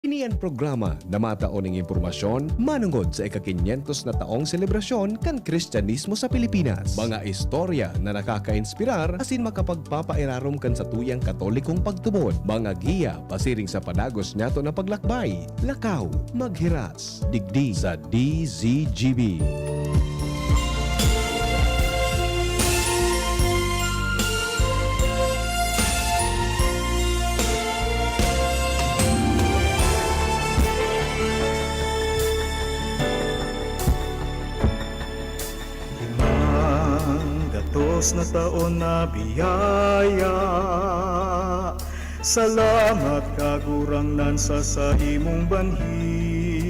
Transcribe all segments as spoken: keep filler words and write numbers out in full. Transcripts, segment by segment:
Ini an programa na matao ning impormasyon manongod sa ika-kinyentos na taong selebrasyon kan Kristiyanismo sa Pilipinas. Mga istorya na nakakainspirar asin makapagpapairarom kan satuyang Katolikong pagtubod. Mga giya pasiring sa padagos niyato na paglakbay. Lakaw, maghiras, digdi sa D Z G B. Limang gatos na taon na biyaya. Salamat, Kagurangnan, sa saimong banhi.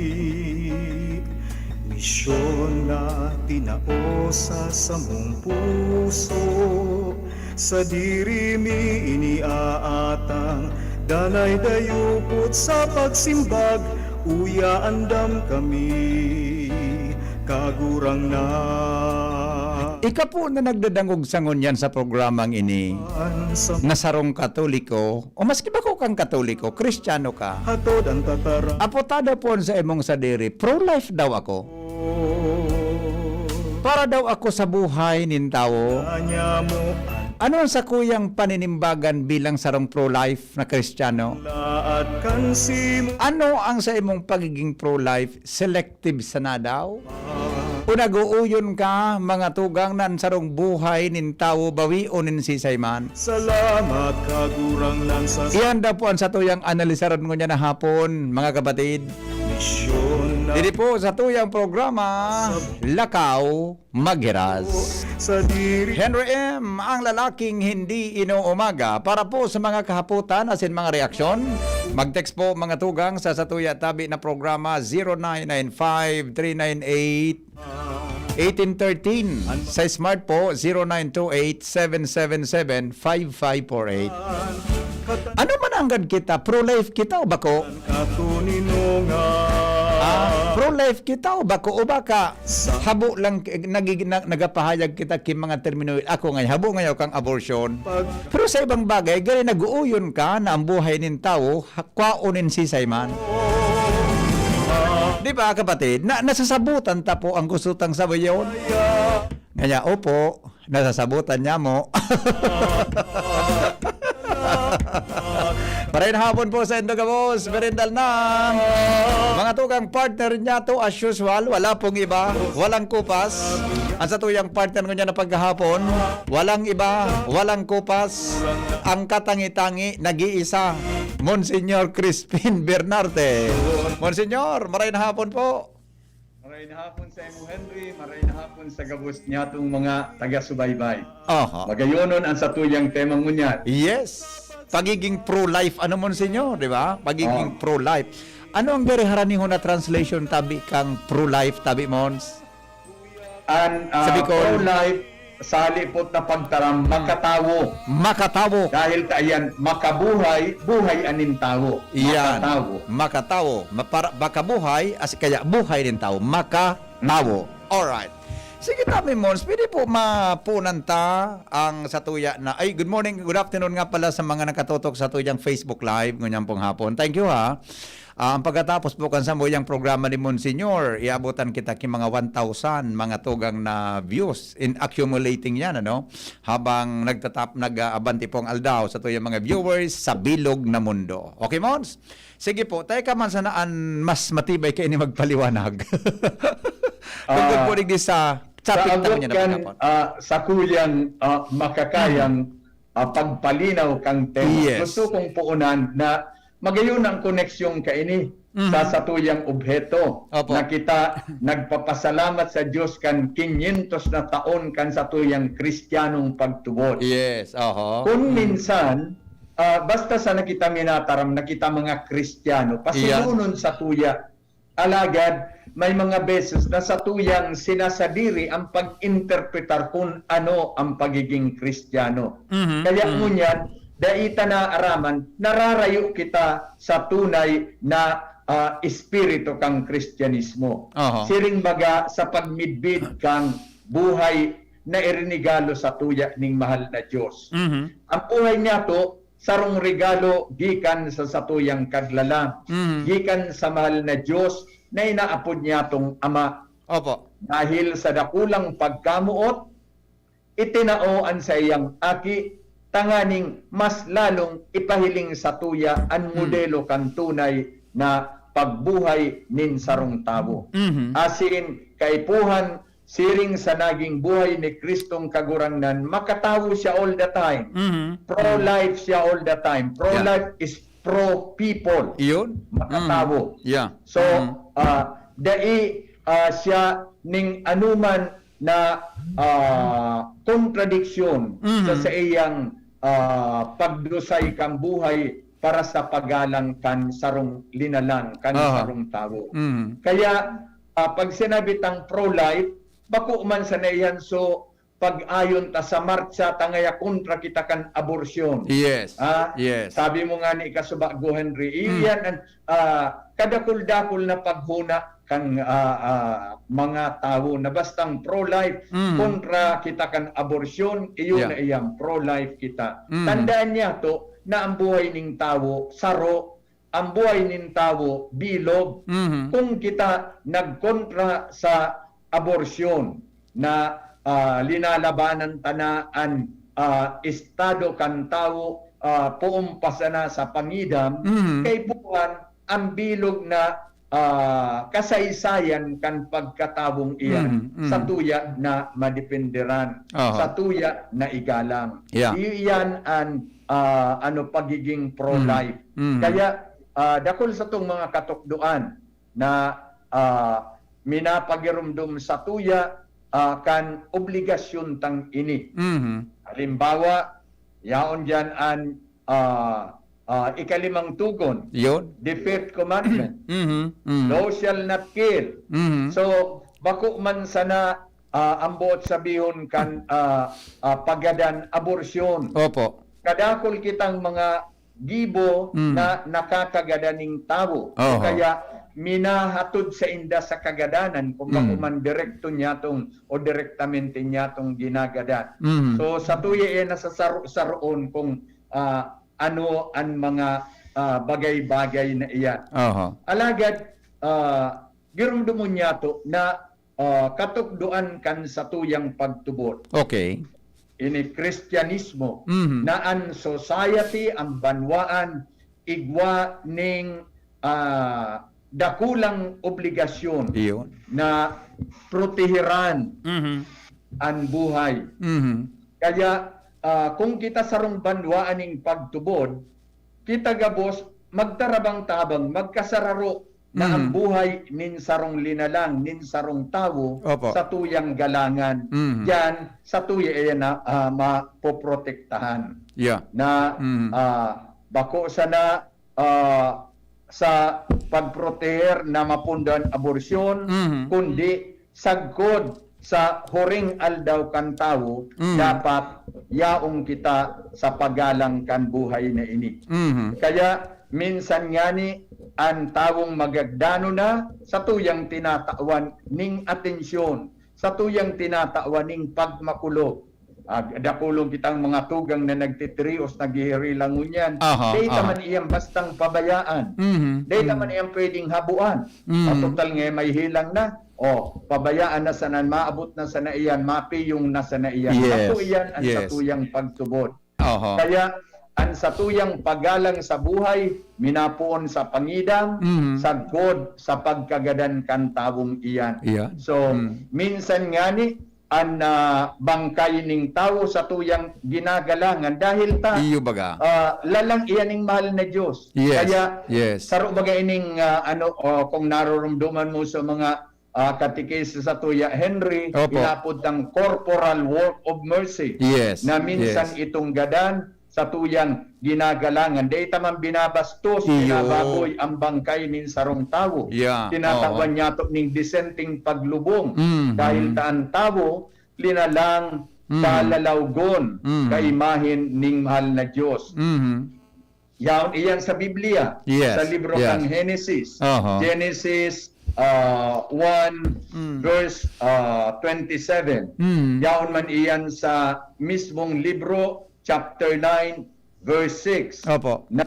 Misyon na tinao sa samong puso. Sadiri mi ini aatang, danay dayupot sa pagsimbag, uya andam kami, Kagurangnan. Ika po na nagdadangog sa ngunyan sa programang ini, na sarong Katoliko, o maski bako kang Katoliko, Kristiyano ka, hatod ang tataram. Apo, tada po sa imong sadiri, pro-life daw ako. Para daw ako sa buhay nin tawo. Kanya mo an Ano ang sakuyang paninimbagan bilang sarong pro-life na Kristiyano? Laat kan simo. Ano ang sa imong pagiging pro-life? Selective sana daw? O nag-uuyon ka, mga tugang, na an sarong buhay nin tawo bawion nin sisay man? Salamat, Kagurangnan, sa Iyan daw po ang satuyang analisaran ngunyan na hapon, mga kapatid. Misyon na Diri po sa tuyang programa, Lakaw Maghiras. Sa diri Henry M, ang lalaking hindi inuumaga. Para po sa mga kahapotan asin mga reaksyon, mag-text po, mga tugang, sa satuya tabi na programa, zero nine nine five, three nine eight, eighteen thirteen. Sa Smart po, zero nine two eight, seven seven seven, five five four eight. Ano man anggad kita? Pro-life kita o bako? Katuninongan. Ah, pro-life kita o bako? O baka sa habo lang, eh, nagig-, na-, nagapahayag kita ki mga termino, ako ngay, habo ngayo kang abortion. Pag Pero sa ibang bagay, gani nag-uuyon ka na ang buhay nin tawo, ha-, kwaon nin sisay man. Di ba, kapatid? Na, nasasabutan ta po ang gusto tang sabayon. Ngaya, opo, nasasabutan niya mo. Maray na hapon po sa indo gabos, merindal na. Mga tugang, partner niya to, as usual, wala pong iba, walang kupas. Ang satuyang partner ngunyan na paghahapon, walang iba, walang kupas. Ang katangi-tangi, nag-iisa, Monsignor Crispin Bernarte. Monsignor, maray na hapon po. Maray na hapon sa imo, Henry. Maray na hapon sa gabos niyatong mga taga-subaybay. Aha. Magayonon ang satuyang tema ngunyan. Yes. Pagiging pro-life, ano, Monsignor, di ba? Pagiging Oh. pro-life. Ano ang very haranihon na translation tabi kang pro-life, tabi, Mons? An, ah, Sa Bicol. Pro-life, sa halipot na pagtaram, Hmm. makatawo. Makatawo. Dahil ta iyan, makabuhay, buhay anin tawo. Iyan. Makatawo. Makatawo. Mapara-, makabuhay, as kaya buhay nin tawo. Makatawo. Hmm. Alright. Sige, Tami Mons, pwede po mapunan ta ang satuya na, ay, good morning, good afternoon nga pala sa mga nakatutok sa tuyang Facebook Live ngunyan pong hapon. Thank you, ha. Ah, ang pagkatapos po kan samuyang programa ni Monsignor, iabotan kita ki mga one thousand mga tugang na views in accumulating yan, ano? Habang nagtatap-, nag-aabanti po ang aldaw sa tuyang mga viewers sa bilog na mundo. Okay, Mons? Sige po, tayo ka man sana an mas matibay kaini magpaliwanag. Tungkol Ah, po digdi sa topic sa naman abot niya na kan, pagkapon. Ah, sa kuyang, ah, makakayang Hmm. ah, pagpalinaw kang tema. Yes. Gusto kong puunan na magayon ang koneksyon kaini Mhm. sa satuyang obheto Opo. na kita nagpapasalamat sa Diyos kan kinyentos na taon kan satuyang Kristiyanong pagtubod. Yes, oho. Kun Mm. minsan, ah, basta sana kita minataram na kita mga Kristiyano, Iyan. pasilunon satuya Alagad, may mga beses na satuyang sinasadiri ang pag-interpretar kun ano ang pagiging Kristiyano. Mhm, Kaya mhm. ngunyan, dai ta naaraman, nararayo kita sa tunay na, ah, espiritu kan Kristiyanismo. Aha. Siring baga sa pagmidbid kan buhay na irinigalo satuya ning mahal na Diyos. Mhm. Ang buhay niyato, sarong regalo gikan sa satuyang Kaglalang, Mhm. gikan sa mahal na Diyos na inaapod niyatong Ama. Opo. Dahil sa dakulang pagkamoot, itinao an saiyang Aki tanganing mas lalong ipahiling satuya an Hmm. modelo kan tunay na pagbuhay nin sarong tawo. Mhm. Asin kaipuhan, siring sa naging buhay ni Kristong Kagurangnan, makatawo siya all the time. Mhm. Pro-life siya all the time. Yeah. Pro-life is pro-people. Iyon. Makatawo. Mm. Yeah. So, Mm. ah, dai, ah, siya ning anuman na, ah, kontradiksyon Mhm. sa saiyang, ah, pagdusay kan buhay para sa paggalang kan sarong linalang, kan Aha. sarong tawo. Mhm. Kaya, ah, pag sinabi tang pro-life, bako man sana iyan so pag-ayon ta sa martsa, tangaya kontra kita kan abortion. Yes. Ah, Yes. sabi mo nga ni kasubago, Henry, Mm. iyan ang, ah, kadakul-dakul na paghuna kan, ah, ah, mga tawo na bastang pro-life Mm. kontra kita kan abortion, iyo Yeah. na iyang pro-life kita. Mm. Tandaan niya to na ang buhay ning tawo, saro, ang buhay nin tawo bilog. Mhm. Kung kita nagkontra sa abortion na, ah, linalabanan ta na an, ah, estado kan tawo, ah, poon pa sana sa pangidam, Mhm. kaipuhan ang bilog na, ah, kasaysayan kan pagkatawong iyan Mhm, mhm. satuya na madependeran, Aha. satuya na igalang. Yeah. Iyo iyan an, ah, ano, pagiging pro-life. Mhm. Kaya, ah, dakul satong mga katukdoan na, ah, minapagiromdom satuya, ah, kan obligasyon tang ini. Mhm. Halimbawa, yaon diyan an, ah, ah, ikalimang tugon, Yun. the fifth commandment, Mhm, mhm. "Thou shall not kill." Mhm. So, bako man sana, ah, ang boot sabihon kan, ah, ah, paggadan, abortion. Opo. Kadakul kitang mga gibo Mm. na nakakagadan ning tawo. O Oho. kaya minahatod sainda sa kagadanan kung Mm. bako man direkto niyatong o direktamente niyatong ginagadan. Mm. So, satuya iyan na sa saro-saroon kung, ah, ano an mga, ah, bagay-bagay na iyan. Oho. Alagad, ah, giromdomon niyato na, ah, katukdoan kan satuyang pagtubod. Okay. Ini Kristiyanismo Mhm. na an society, ang banwaan, igwa ning, ah, dakulang obligasyon Iyon. na proteheran Mhm. an buhay. Mhm. Kaya, ah, kung kita sarong banwaan ning pagtubod, kita gabos magtarabang-tabang, magkasararo na ang Mhm. buhay nin sarong linalang, nin sarong tawo, Opo. satuyang galangan. Mhm. Diyan, satuya iyan na, ah, mapoprotektahan. Yeah. Na, Mhm. ah, bako sana, ah, sa pagproteher na mapundan abortion, Mhm. kundi sagkod sa huring aldaw kan tawo, Mm. dapat yaon kita sa paggalang kan buhay na ini. Mhm. Kaya minsan ngani an tawong magagdano na satuyang tinatawan ning atensyon, satuyang tinatawan ning pagmakulog. Ah, dakulon kitang mga tugang na nagtitirios, naghihirilang ngunyan. Aha, Dai ta aha. man iyan bastang pabayaan. Mhm, Dai ta mhm. man iyan pwedeng habuan. Mhm. Matutal nga may hilang na. O, pabayaan na sana, maabot na sana iyan, mapiyong na sana iyan. Yes, Sato iyan ang yes. satuyang pagtubod. Aha. Kaya, ang satuyang paggalang sa buhay, minapoon sa pangidam, Mhm. sagkod sa pagkagadan kan tawong iyan. Iyan. So, Mm. minsan ngani, an, ah, bangkay ning tawo satuyang ginagalangan dahil ta, Iyo baga. ah, lalang iyan ning mahal na Diyos. Yes, Kaya, yes. saro baga ining, ah, ano, oh, kung naroromdoman mo sa mga, ah, katikis sa tuya, Henry, Opo. inapod tang corporal work of mercy Yes, na minsan yes. itong gadan, satuyang ginagalangan. Dai ta man binabastos, Iyo. binababoy ang bangkay nin sarong tawo. Yeah, Tinatawan oo. niyato ning disenteng paglubong. Mhm. Dahil ta an tawo, linalang, Mhm. palalawgon, Mhm. kaimahen ning mahal na Diyos. Mhm. Yaon iyan sa Biblia, Yes, sa libro yes. kan Genesis. Aha. Genesis, ah, one, Mm. verse, ah, twenty-seven. Mm. Yaon man iyan sa mismong libro, chapter nine, verse six, Opo. na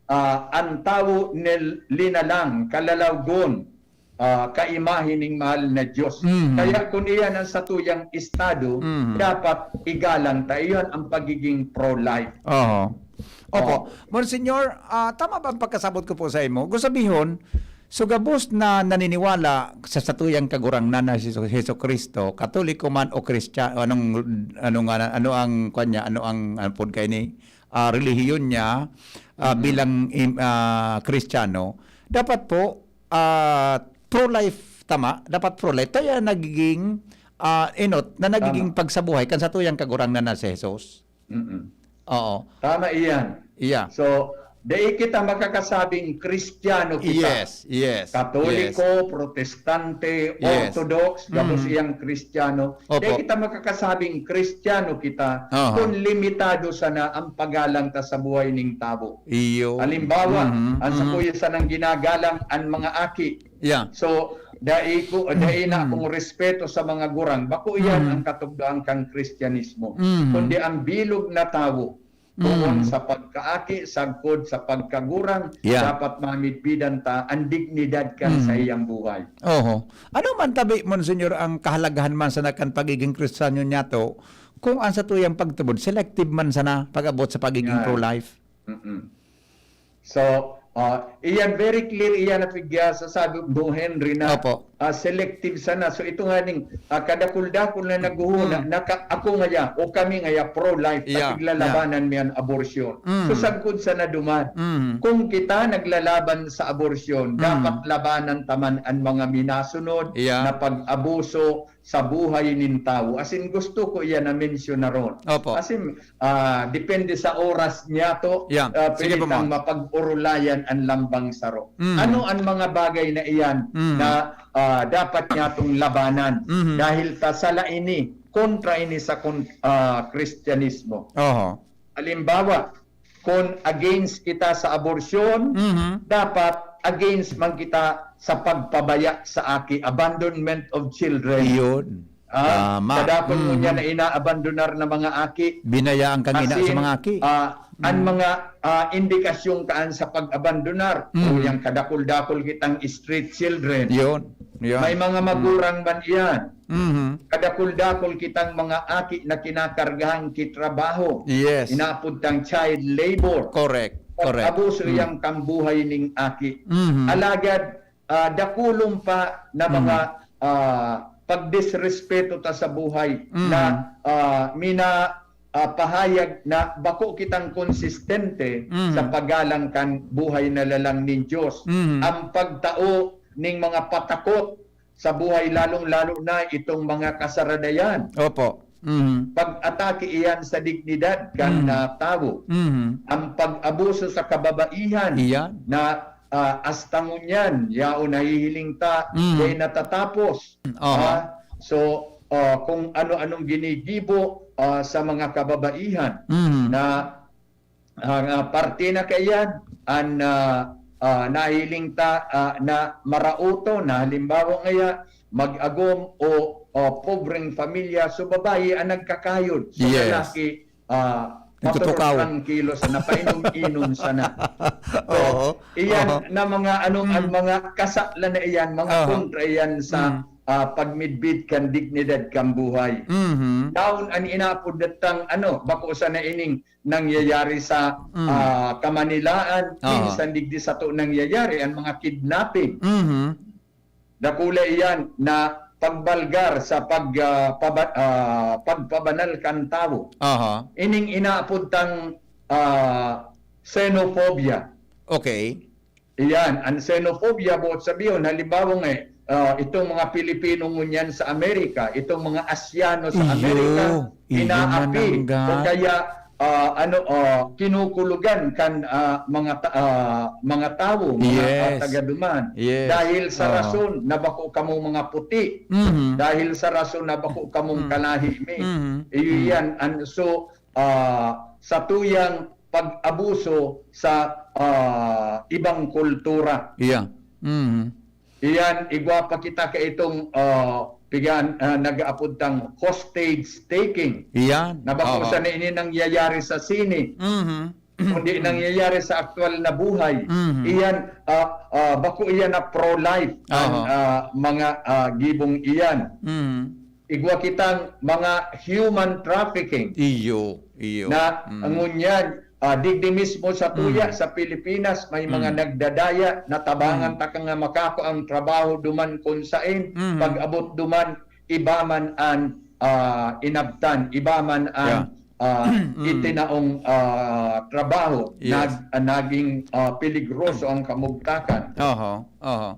ah, an tawo nil linalang, kalalawgon, ah, kaimahe ning mahal na Dios. Mhm. Kaya kun iyan an satuyang estado, Mhm. dapat igalang ta. Iyon ang pagiging pro-life. Oho. Opo. Oh. Monsignor, ah, tama ba ang pagkasabot ko po sa imo? Gusto sabihon, so gabos na naniniwala sa satuyang Kagurangnan na si Jesu-, Jesucristo, Katoliko man o Kristiyan, anong, ano nga na, ano ang, kwan niya, ano ang, ano pod kaini, ah, relihiyon niya, ah, Mhm. bilang im-, ah, Kristiyano, dapat po, ah, pro-life, tama? Dapat pro-life. Kaya nagiging, ah, enot na nagiging Tama. pagsabuhay kan satuyang Kagurangnan na si Jesus. Mm-mm. Oo. Tama iyan. Yeah. So, dai kita makakasabing Kristiyano kita. Yes, yes. Katoliko, Yes. Protestante, Yes. Orthodox, gabos Mhm. iyang Kristiyano. Opo. Dai kita makakasabing Kristiyano kita Aha. kung limitado sana ang paggalang ta sa buhay ning tawo. Iyo. Halimbawa, Mhm, ang mhm. sakuya sanang ginagalang an mga aki. Yeah. So, dai ko, dai na Mhm. akong respeto sa mga gurang. Bako iyan Mhm. ang katukdoan kan Kristyanismo. Mhm. Kundi ang bilog na tawo, poon Mhm. sa pagkaaki, sagkod sa pagkagurang, Yeah. dapat mamidbidan ta an dignidad kan Mhm. saiyang buhay. Oho. Ano man tabi, Monsignor, ang kahalagahan man sana kan pagiging Kristiyano niyato, kung ang satuyang pagtubod, selective man sana pag-abot sa pagiging Yan. pro-life? Mm-mm. So, ah, iyan, very clear iyan na figya sa sabi mo, Henry, na, Opo. ah, selective sana. So, ito nga ning, ah, kadakul-dakul na naghuhuna, Mm. naka-, ako ngaya, o kami ngaya, pro-life, Yeah, ta piglalabanan mi an abortion. Mm. So, sagkod sana duman. Mm. Kung kita naglalaban sa abortion, Mm. dapat labanan ta man an mga minasunod Yeah. na pag-abuso sa buhay nin tawo. As in, gusto ko iyan na mensyonaron. Opo. As in, ah, depende sa oras niyato, Yeah. ah, Sige pwede po, tang Mons. mapag-orolayan an lambang saro. Mm. Ano an mga bagay na iyan Mm. na, ah, dapat niyatong labanan? Mhm. Dahil ta sala ini, kontra ini sa kon-, ah, Kristyanismo. Oho. Halimbawa, kung against kita sa abortion, Mhm. dapat against man kita sa pagpabaya sa aki, abandonment of children. Iyon. Ah, Tama. kadakul mo Mhm. niya na inaabandonar na mga aki. Binayaan kang ina Asin, sa mga aki. ah, an Mm. mga, ah, indikasyon kaan sa pag-abandonar. Mhm. O yang kadakul-dakul kitang street children. Yun. Yun. May mga magurang man iyan. Mhm. Kadakul-dakul kitang mga aki na kinakargahan ki trabaho. Yes. Inapod tang child labor. Correct. Correct. Pag-abuso Mm. yang kambuhay ning aki. Mhm. Alagad, ah, dakulon pa na Mm. mga, ah, pagdisrespeto ta sa buhay Mm. na, ah, mina, ah, pahayag na bako kitang konsistente Mm. sa paggalang kan buhay na lalang nin Dios. Mm. Ang pagtao ning mga patakot sa buhay, lalong-lalo na itong mga kasaradayan. Opo. Mhm. Pag-atake iyan sa dignidad kan, Mm. ah, tawo. Mhm. Ang pag-abuso sa kababaihan Iyan. na, ah, hasta ngunyan, yaon nahihiling ta, Mm. dai natatapos. Aha. Ah, so, ah, kung ano-anong ginigibo, ah, sa mga kababaihan Mhm. na ang, ah, parte na kaiyan, an, ah, ah, nahiling ta, ah, na marauton, na halimbawa ngaya, mag-agom o, o pobreng pamilya, so babayi ang nagkakayod. So Yes. lalaki, ah, Nagtutukaw. maturog trangkilo sana, painom-inom sana. So, Oo. iyan Oo. na mga, ano, ang Mm. mga kasala na iyan, mga Aha. kontra iyan sa, Mm. ah, pagmidbid kan dignidad kan buhay. Mhm. Daon an inapod datang, ano, bako sana ining nangyayari sa, Mm. ah, Kamanilaan, Aha. minsan digdi sato nangyayari ang mga kidnapping. Mhm. Dakula iyan na pagbalgar sa pag, ah, paba-, ah, pagpabanal kan tawo. Aha. Ining inaapod tang, ah, xenophobia. Okay. Iyan, ang xenophobia, buot sabihon, halimbawa nga, ah, itong mga Pilipino ngunyan sa Amerika, itong mga Asyano sa Iyo, Amerika, iyo inaapi mananggad. o kaya, ah, ano, ah, kinukulugan kan, ah, mga ta-, ah, mga tawo, mga, ah, Yes. taga-duman. Yes. Dahil sa Oo. rason na bako kamong mga puti, Mhm. dahil sa rason na bako kamong Mm. kalahi mi. Mhm. Iyo Mm. yan. And so, ah, sa tuyang pag-abuso sa, ah, ibang kultura. Yeah. Mhm. Iyan, igwa pa kita ka itong, ah, pigan, ah, nag-aapod tang hostage taking. Iyan. Na bako Oo. sana ini nangyayari sa sine. Mhm. kundi nangyayari sa aktuwal na buhay. Mhm. Iyan, ah, ah, bako iyan na pro-life an, Aha. ah, mga, ah, gibong iyan. Mhm. Igwa kitang mga human trafficking Iyo, iyo. na Mm. ngunyan, ah, digdi mismo sa tuya, Mm. sa Pilipinas, may mga Mm. nagdadaya, natabangan Mm. taka nga makako ang trabaho duman kun sain, Mhm. pag-abot duman, iba man an, ah, inabtan, iba man an, Yeah. ah, Mm. itinaong, ah, trabaho, Yes. nag-, ah, naging, ah, peligroso ang kamugtakan. Oho, oho.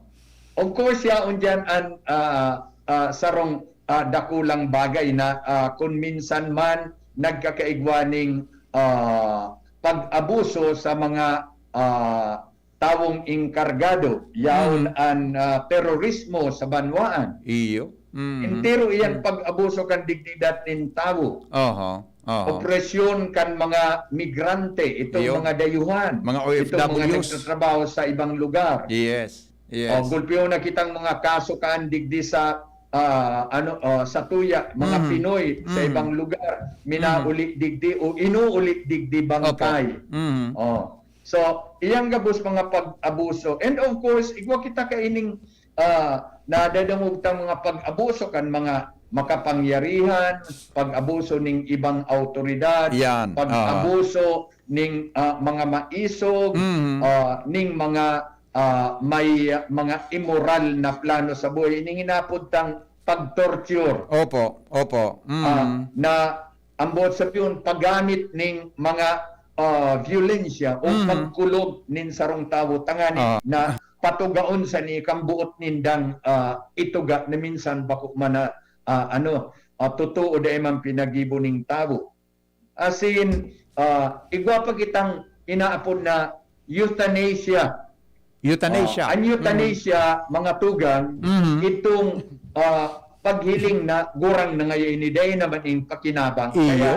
Of course, yaon diyan an, ah, ah, sarong, ah, dakulang bagay na, ah, kun minsan man nagkakaigwa ning, ah, pag-abuso sa mga, ah, tawong engkargado, yaon Mm. an, ah, terorismo sa banwaan. Iyo. Mm. Entero iyan Mm. pag-abuso kan dignidad nin tawo. Oho, oho. Opresyon kan mga migrante, itong Iyo. mga dayuhan, Mga itong mga O F Ws. nagtatrabaho sa ibang lugar. Yes, yes. O, gulpihon na kitang mga kaso kaan digdi sa, ah, ano, ah, sa tuya, mga Mhm. Pinoy sa Mhm. ibang lugar, Mhm. minauli digdi o inuuli digdi Opo. bangkay. Mhm. O. So, iyang gabos mga pag-abuso. And of course, igwa kita kaining, ah, nadadangog tang mga pag-abuso kan mga makapangyarihan, pag-abuso ning ibang awtoridad, Yan, aha. pag-abuso ning, ah, mga maisog, Mhm. ah, ning mga, ah, may, ah, mga imoral na plano sa buhay. Ining inapod tang pag-torture. Opo, opo. Mm. Ah, na ang buot sabihon, paggamit ning mga, ah, vyolensya o Mhm. pagkulog nin sarong tawo tangani Ah. na patugaon sa ni kan buot nindang, ah, ituga na minsan bako man na, ah, ano, ah, totoo dai man pinagibo ning tawo. Asin, ah, igwa pa kitang inaapod na euthanasia. Euthanasia. Ah, an euthanasia, Mm. mga tugang, Mhm. itong, ah, paghiling na gurang na ngayon ini, dai naman in pakinabang. Iyo. Kaya,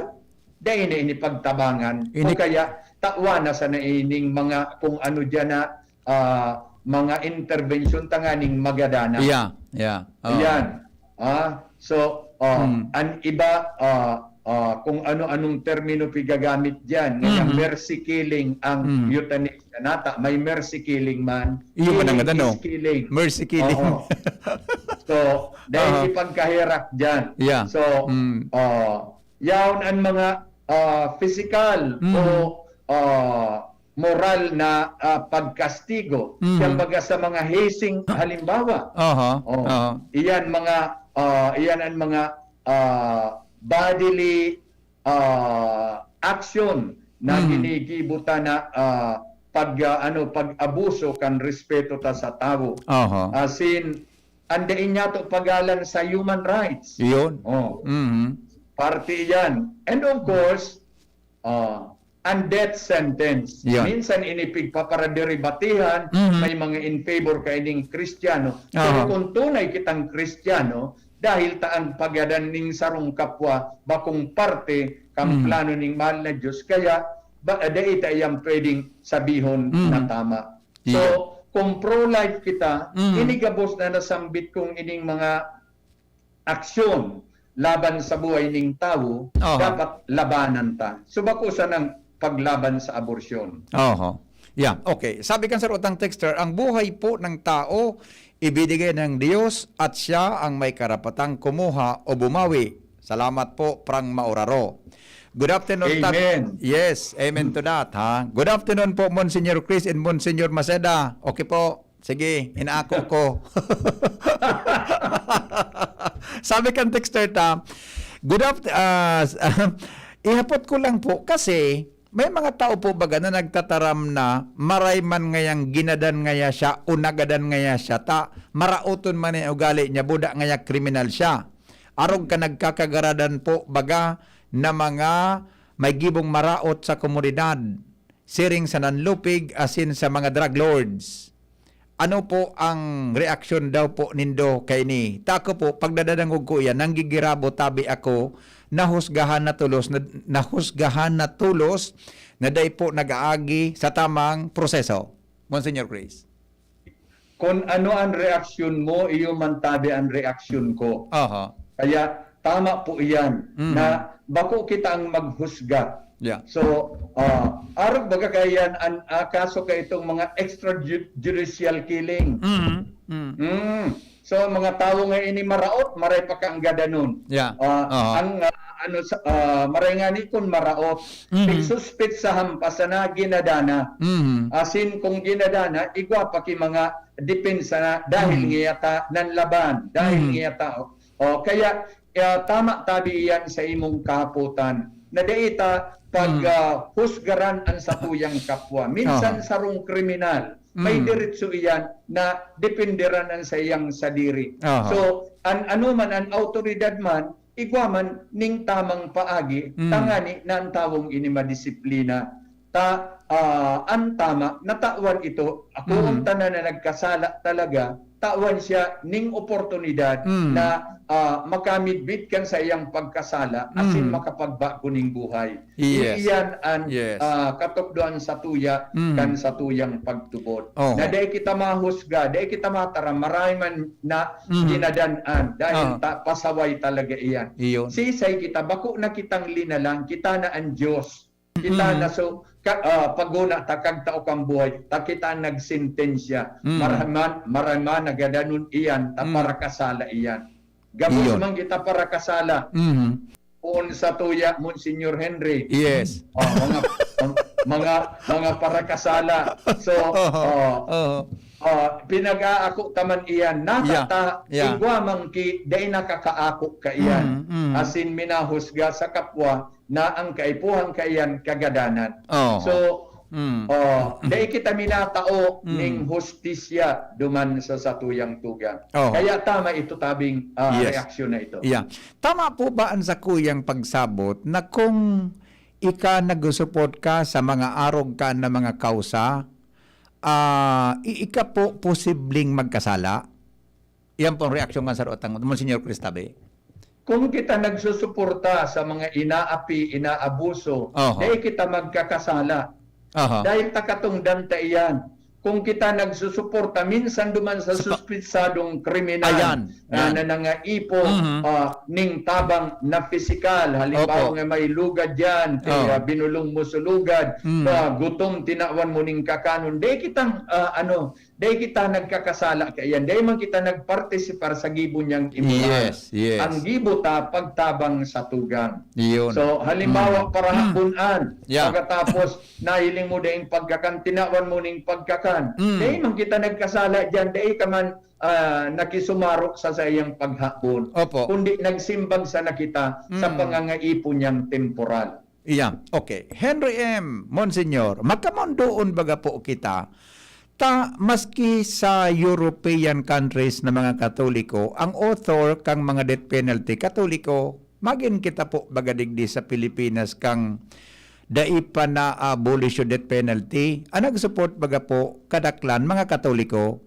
dai na ini pagtabangan. Ini O kaya, tawan na sana ining mga kung ano diyan na, ah, mga interbensyon tanganing magadana. Yeah, yeah. Oo. Ayan. Ah, so, ah, Hmm. an iba, ah, ah, kung ano-anong termino pigagamit diyan, ngayang Mhm. mercy killing ang Mhm. euthanasia nata, may mercy killing man. Iyo man ang Killing ano? is killing. Mercy killing. Oo. So, dahil Aha. ipagkaherak diyan. Yeah. So, Mm. ah, yaon an mga, ah, pisikal Mhm. o, ah, moral na, ah, pagkastigo. Mhm. Kumbaga sa mga hazing halimbawa. Aha, Oh, aha. iyan mga, ah, iyan ang mga, ah, bodily, ah, action na Mhm. ginigibo ta na, ah, pag, ah, ano, pag-abuso kan respeto ta sa tawo. Aha. Asin, an dai niyato pagalan sa human rights. Iyon. Oh. Mhm. Parte iyan. And of course, ah, an death sentence. Yan. Minsan ini pigpaparaderibatihan, Mhm. may mga in favor kaining Kristiyano. Pero Aha. kung tunay kitang Kristiyano, dahil ta an pagadan ning sarong kapwa bakong parte kan Mhm. plano ning mahal na Diyos, kaya ba, dai ta iyan pwedeng sabihon Mhm. na tama. So, Iyo. kung pro-life kita, Mhm. ini gabos na nasambit kong ining mga aksyon laban sa buhay ning tawo, Oho. dapat labanan ta. So, bako sanang paglaban sa abortion. Oho. Yeah, okay. Sabi kan sarutang texter, "Ang buhay po ng tao, ibinigay ng Diyos at siya ang may karapatang kumuha o bumawi. Salamat po, Prang Mauraro." Good afternoon, Tat-, Amen. Yes, amen to that, ha? Good afternoon po, Monsignor Chris and Monsignor Maceda. Okay po. Sige, inaako ko. Sabi kan texter ta, "Good aft-, ah, s-, ihapot ko lang po kasi may mga tao po baga na nagtataram na maray man ngayang ginadan ngaya siya o nagadan ngaya siya ta maraoton man ang ugali niya, buda ngaya kriminal siya. Arog ka nagkakagaradan po baga na mga may gibong maraot sa komunidad." Siring sa nanlupig asin sa mga drug lords. Ano po ang reaksyon daw po nindo kaini? Ta ako po, pagdadadangog ko iyan, nanggigirabo tabi ako, nahusgahan na tolos na, nahusgahan na tolos na dai po nag-aagi sa tamang proseso. Monsignor Chris. Kun ano an reaksyon mo, iyo man tabi an reaksyon ko. Aha. Kaya tama po iyan Mhm. na bako kita ang maghusga. Yeah. So, ah, arog baga kaiyan an, ah, kaso ka itong mga extrajudicial killing. Mm. Mm. Mm. So, mga tawo nga ini maraot, maray pa ka ang gadanon. Yeah. Ah, Aha. ang, ah, ano sa, ah, maray ngani kun maraot, Mhm. pigsuspit sa hampas na ginadana. Mhm. Asin kung ginadana, igwa pa ki mga depensa na dahil Mhm. ngiyata nanlaban, dahil Mhm. ngiyata, oh. Oh, kaya, ah, tama tabi iyan sa imong kahapotan na dai ta pag, Mhm. ah, husgaran an satuyang kapwa. Minsan Aha. sarong kriminal, may Mhm. diretso iyan na dependeran an saiyang sadiri. Aha. So, an anoman an awtoridad man, igwa man ning tamang paagi, Mhm. tangani na an tawong ini madisiplina. Ta, ah, an tama, natawan ito, ako Mhm. ang tanan na nagkasala talaga, tawan siya ning oportunidad Mhm. na, ah, makamidbid kan saiyang pagkasala, asin Mhm. makapagbago ning buhay. Yes. Iyan an, Yes. ah, katukdoan satuya Mhm. kan satuyang pagtubod. Oho. Na dai kita mahusga, dai kita mataram, maray man na Mhm. ginadan-an, dahil Ah. ta, pasaway talaga iyan. Iyon. Sisay kita, bako na kitang linalang, kita na an Diyos. Kita Mhm. na so, ka, ah, paguna ta, kagtao kan buhay, ta kita an nagsentensya. Mhm. Marama, marama na gadanon iyan, ta Mhm. parakasala iyan. Gabos Iyon. man kita parakasala. Mhm. Poon satuya, Monsignor Henry. Yes. Oh, mga, mga, mga parakasala. So, Oho. oh, Oho. oh, pinag-aako ta man iyan. Nata Yeah. ta, Yeah. igwa man ki, dai nakakaako kaiyan. Mm, mm. Asin minahusga sa kapwa na ang kaipuhan kaiyan kagadanan. Oho. So, Mm. oh, dai kita minatao Mm. ning hustisya duman sa satuyang tugang. Oho. Kaya tama ito tabing, ah, Yes. reaksyon na ito. Yeah. Tama po ba an sakuyang pagsabot na kung ika nagsusupport ka sa mga arog ka na mga kausa, ah, i-, ika po posibleng magkasala? Yan po ang reaksyon kan saro tang Monsignor Cristabe. Kung kita nagsusuporta sa mga inaapi, inaabuso, Oho. dai kita magkakasala. Aha. Dahil takatungdan ta iyan. Kung kita nagsusuporta, minsan duman sa Sa pa- suspitsadong kriminal Ayan, na yan. nanangaipon, Mhm. ah, ning tabang na pisikal. Halimbawa Opo. nga may lugad yan, kaya Oh. binulong mo sa lugad, Mm. ah, gutom, tinawan mo ning kakanon. Dai kitang, ah, ano, dai kita nagkakasala kaiyan. Dai man kita nagpartisipar sa gibo niyang imoral. Yes, yes. Ang gibo ta, pagtabang sa tugang. Iyon. So, halimbawa, Mm. parahaponan, Yeah. pagkatapos, nahiling mo daing pagkakan, tinawan mo ning pagkakan. Mm. Dai man kita nagkasala diyan, dai ka man, ah, nakisumaro sa saiyang paghabon. Opo. Kundi nagsimbag sana kita sa Mm. pangangaipon niyang temporal. Iya, okay. Henry M, Monsignor, makamondoon baga po kita, ta maski sa European countries na mga Katoliko, ang author kang mga death penalty, Katoliko, magin kita po baga digdi sa Pilipinas kang dai pa na-abolish yung death penalty, ang nag-support baga po, kadaklan, mga Katoliko.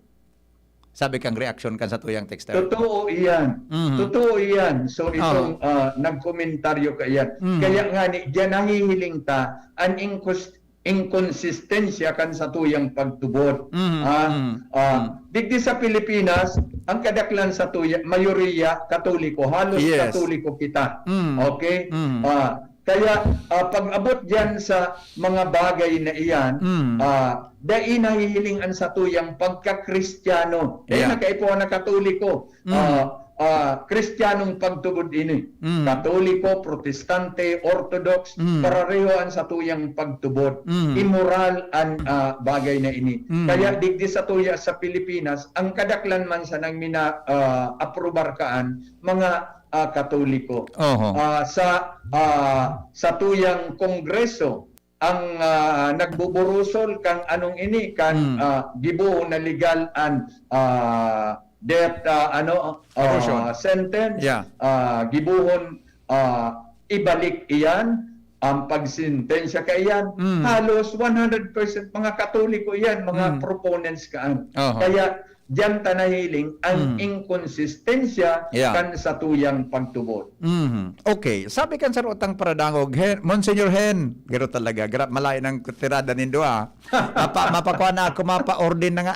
Sabi kang reaksyon kan satuyang texter. Totoo iyan. Mhm. Totoo iyan. So, Oo. itong, ah, nagkomentaryo ka iyan. Mhm. Kaya nga ni, diyan nahihiling ta, an inkus-, inkonsistensya kan satuyang pagtubod. Mhm. Ah, Mhm. ah, Mhm. digdi sa Pilipinas, ang kadaklan satuya, mayoriya Katoliko, halos Yes. Katoliko kita. Mhm. Okay? Mhm. Ah, Kaya, ah, pag-abot diyan sa mga bagay na iyan, Mm. ah, dai nahihiling an satuyang pagka-Kristiyano. Kaya Yeah. nakaipuhan na Katoliko, Mm. ah, ah, Kristiyanong pagtubod ini. Mm. Katoliko, Protestante, Orthodox, Mm. parareho an satuyang pagtubod. Mm. Imoral an, ah, bagay na ini. Mm. Kaya digdi satuya sa Pilipinas, ang kadaklan man sanang mina-, ah, aprobar kaan, mga ah, Katoliko. Oho. Ah, sa, ah, satuyang kongreso, ang, ah, nagbuburusol kan anong ini, kan, Hmm. ah, gibohon na legal an, ah, death, ah, ano, ah, Abortion. sentence, Yeah. ah, gibohon, ah, ibalik iyan, ang pagsentensya kaiyan. Hmm. Halos one hundred percent mga Katoliko iyan, mga Hmm. proponents kaan. Oho. Kaya, diyan ta nahiling ang Hmm. inkonsistensya Yeah. kan satuyang pagtubod. Mhm. Okay. Sabi kan sarutang paradangog, Hen, Monsignor Hen, garo talaga, gra-, malain ang tirada nindo, ah. Mapa-, mapakwa na ako, mapa-ordain na nga.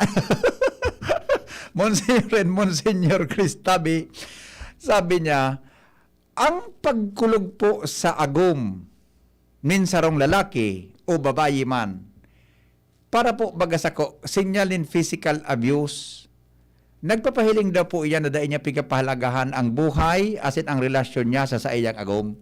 Monsignor Hen, Monsignor Cristabi, sabi niya, ang pagkulog po sa agom, nin sarong lalaki o babayi man. Para po, baga sako, sinyal nin physical abuse. Nagpapahiling daw po iyan na dai niya pigpapahalagahan ang buhay asin ang relasyon niya sa saiyang agom.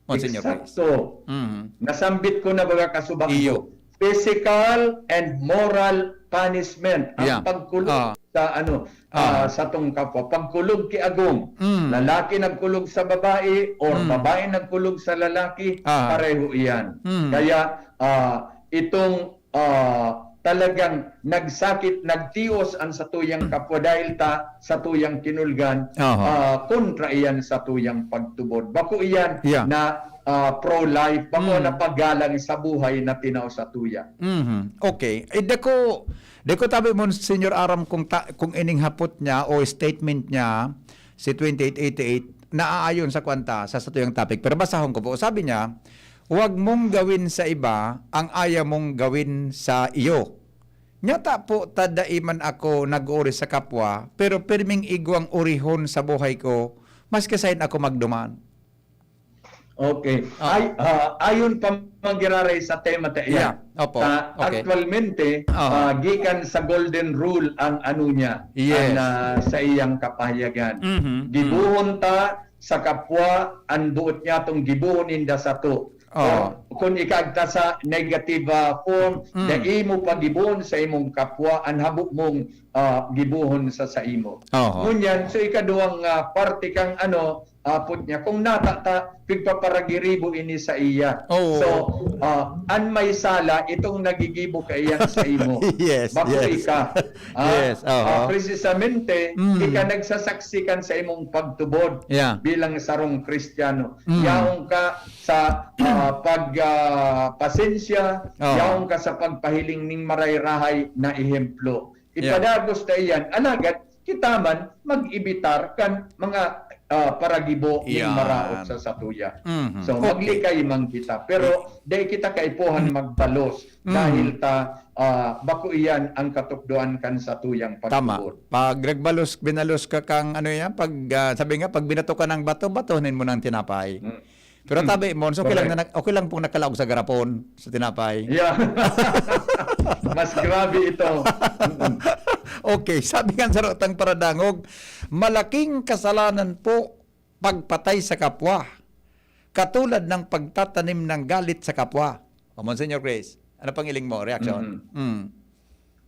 Monsignor Chris. Eksakto. Mhm. Nasambit ko na baga kasubak Iyo. ko. Physical and moral punishment. Ang Yeah. pagkulong Ah. sa ano, Ah. ah, satong kapwa. Pagkulog ki agom. Mm. Lalaki nagkulog sa babae or Mm. babae nagkulog sa lalaki, Ah. pareho iyan. Mm. Kaya, ah, itong, ah, talagang nagsakit, nagtios ang satuyang kapwa dahil ta satuyang kinulgan, Aha. ah, kontra iyan satuyang pagtubod. Bako iyan Yeah. na, ah, pro-life, bako Mm. na paggalang sa buhay na tinao satuya. Mhm. Okay. Eh, dako, dako tabi mo, Senyor Aram, kung ta-, kung ining hapot niya o statement niya, si twenty-eight eighty-eight, naaayon sa kwanta, sa satuyang topic. Pero basahon ko po. Sabi niya, "Huwag mong gawin sa iba ang ayaw mong gawin sa iyo." Nyata po, ta dai man ako nag-uri sa kapwa, pero pirming igwang orihon sa buhay ko, maski sain ako magduman. Okay. Oh. Ay, ah, ayon pa man giraray sa tema ta iyan. Yeah. Opo. Ta Okay. aktualmente, Oh. ah, gikan sa golden rule ang ano niya, Yes. ang, ah, sa iyang kapahayagan. Mhm. Gibohon ta sa kapwa an boot niya tong gibohon ninda sato. Oh. Kun, kun ikaagta sa negative, ah, form, Mm. dai mo pagibohon sa imong kapwa an habo mong, ah, gibohon sa saimo. Oho. Ngunyan, so ikaduwang, ah, parte kang ano, apot niya, kung nata ta, pigpaparagiribo ini sa iya. Oo. So, ah, an may sala, itong nagigibo kaiyan sa imo. Yes, Bako yes. ika. Ah, Yes, oho. ah, precisamente, Mm. ika nagsasaksi kan sa imong pagtubod Yeah. bilang sarong Kristiyano. Mm. Yaon ka sa, ah, pag, ah, pasensya, Oo. yaon ka sa pagpahiling ning maray-rahay na ehemplo. Yeah. Ipadagos ta iyan, alagad kita man mag-ibitar kan mga, ah, paragibo ning Yan. maraot sa satuya. Mhm. So, Okay. maglikay man kita, pero dai kita kaipuhan magbalos Mm. dahil ta, ah, bako iyan ang katukdoan kan satuyang Tama. pagtubod. Pag nagbalos, binalos ka kang ano yan, pag, ah, sabi nga, pag binato ka ng bato, batonin mo ng tinapay. Mm. Pero Hmm. tabi mo, so, okay lang Correct. na nag-, okay lang pong nakalaog sa garapon, sa tinapay. Yeah. Mas grabe ito. Mm-mm. Okay, sabi nga sa Rotang Paradangog, "Malaking kasalanan po pagpatay sa kapwa, katulad ng pagtatanim ng galit sa kapwa." O, Monsignor Chris, ano pang hiling mo, reaksyon? Mm-mm. Mm.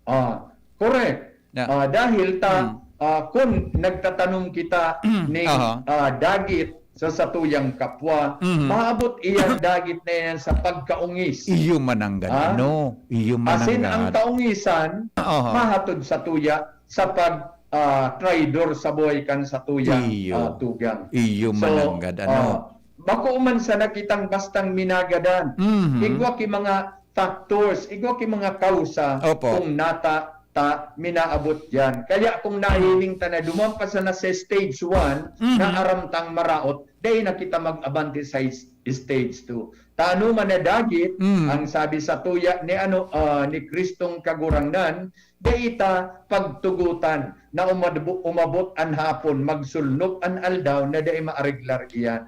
Ah, correct. Yeah. Ah, dahil ta, Mm. ah, kun nagtatanom kita ning, Aha. ah, dagit sa satuyang kapwa, Mhm. maabot iyan dagit na iyan sa pagkaungis. Iyo mananggad, Ah? ano? Iyo Asin ang mananggad. kaungisan, Aha. mahatod satuya sa pag, ah, traidor sa buhay kan satuyang, Iyo. ah, tugang. Iyo So, mananggad, ano? ah, bako man sana kitang bastang minagadan. Mhm. Igwa ki mga factors, igwa ki mga kausa Opo. kung nata ta minaabot diyan. Kaya kung nahiling ta na duman pa sana sa stage one, Mhm. na aram tang maraot, dai na kita mag-abante sa is-, stage two. Ta ano man na dagit, Mm. ang sabi sa tuya ni ano, ah, ni Kristong Kagurangnan, dai ta pagtugotan na umad-, umabot an hapon, magsulnop an aldaw na dai maareglar iyan.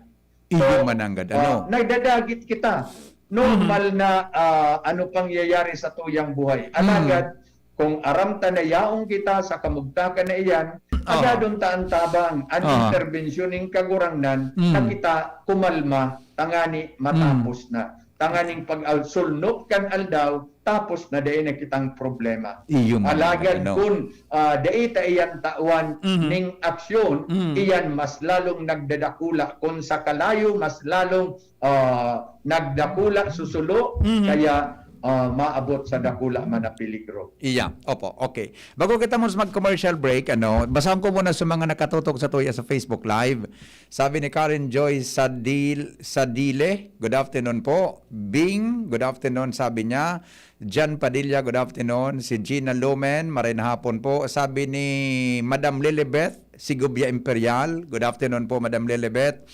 Iyo So, mananggad, ah, ano? nagdadagit kita. Normal Mhm. na, ah, ano pangyayari sa tuyang buhay. Mm. Alagad, kung aram ta na yaon kita sa kamugtakan na iyan, Ah. agadon ta an tabang, an Ah. interbensyon nin Kagurangnan, Mm. na kita kumalma, tangani matapos Mm. na. Tanganing pag-al-, sulnop kan aldaw, tapos na dai na kitang problema. Iyo man, Alagad ano? kun, ah, dai ta iyan tawan Mhm. ning aksyon, Mhm. iyan mas lalong nagdadakula. Kun sa kalayo, mas lalong, ah, nagdakula susulo, Mhm. kaya, ah, maabot sa dakula man na peligro. Iya, opo, okay. Bago kita muna mag-commercial break, ano, basahon ko muna sa mga nakatutok sa tuya sa Facebook Live. Sabi ni Karen Joy Sadil-, Sadile, "Good afternoon po." Bing, "Good afternoon," sabi niya. Jan Padilla, "Good afternoon." Si Gina Lumen, "Maray na hapon po." Sabi ni Madam Lilibeth Sigubia Imperial, "Good afternoon po, Madam Lilibeth."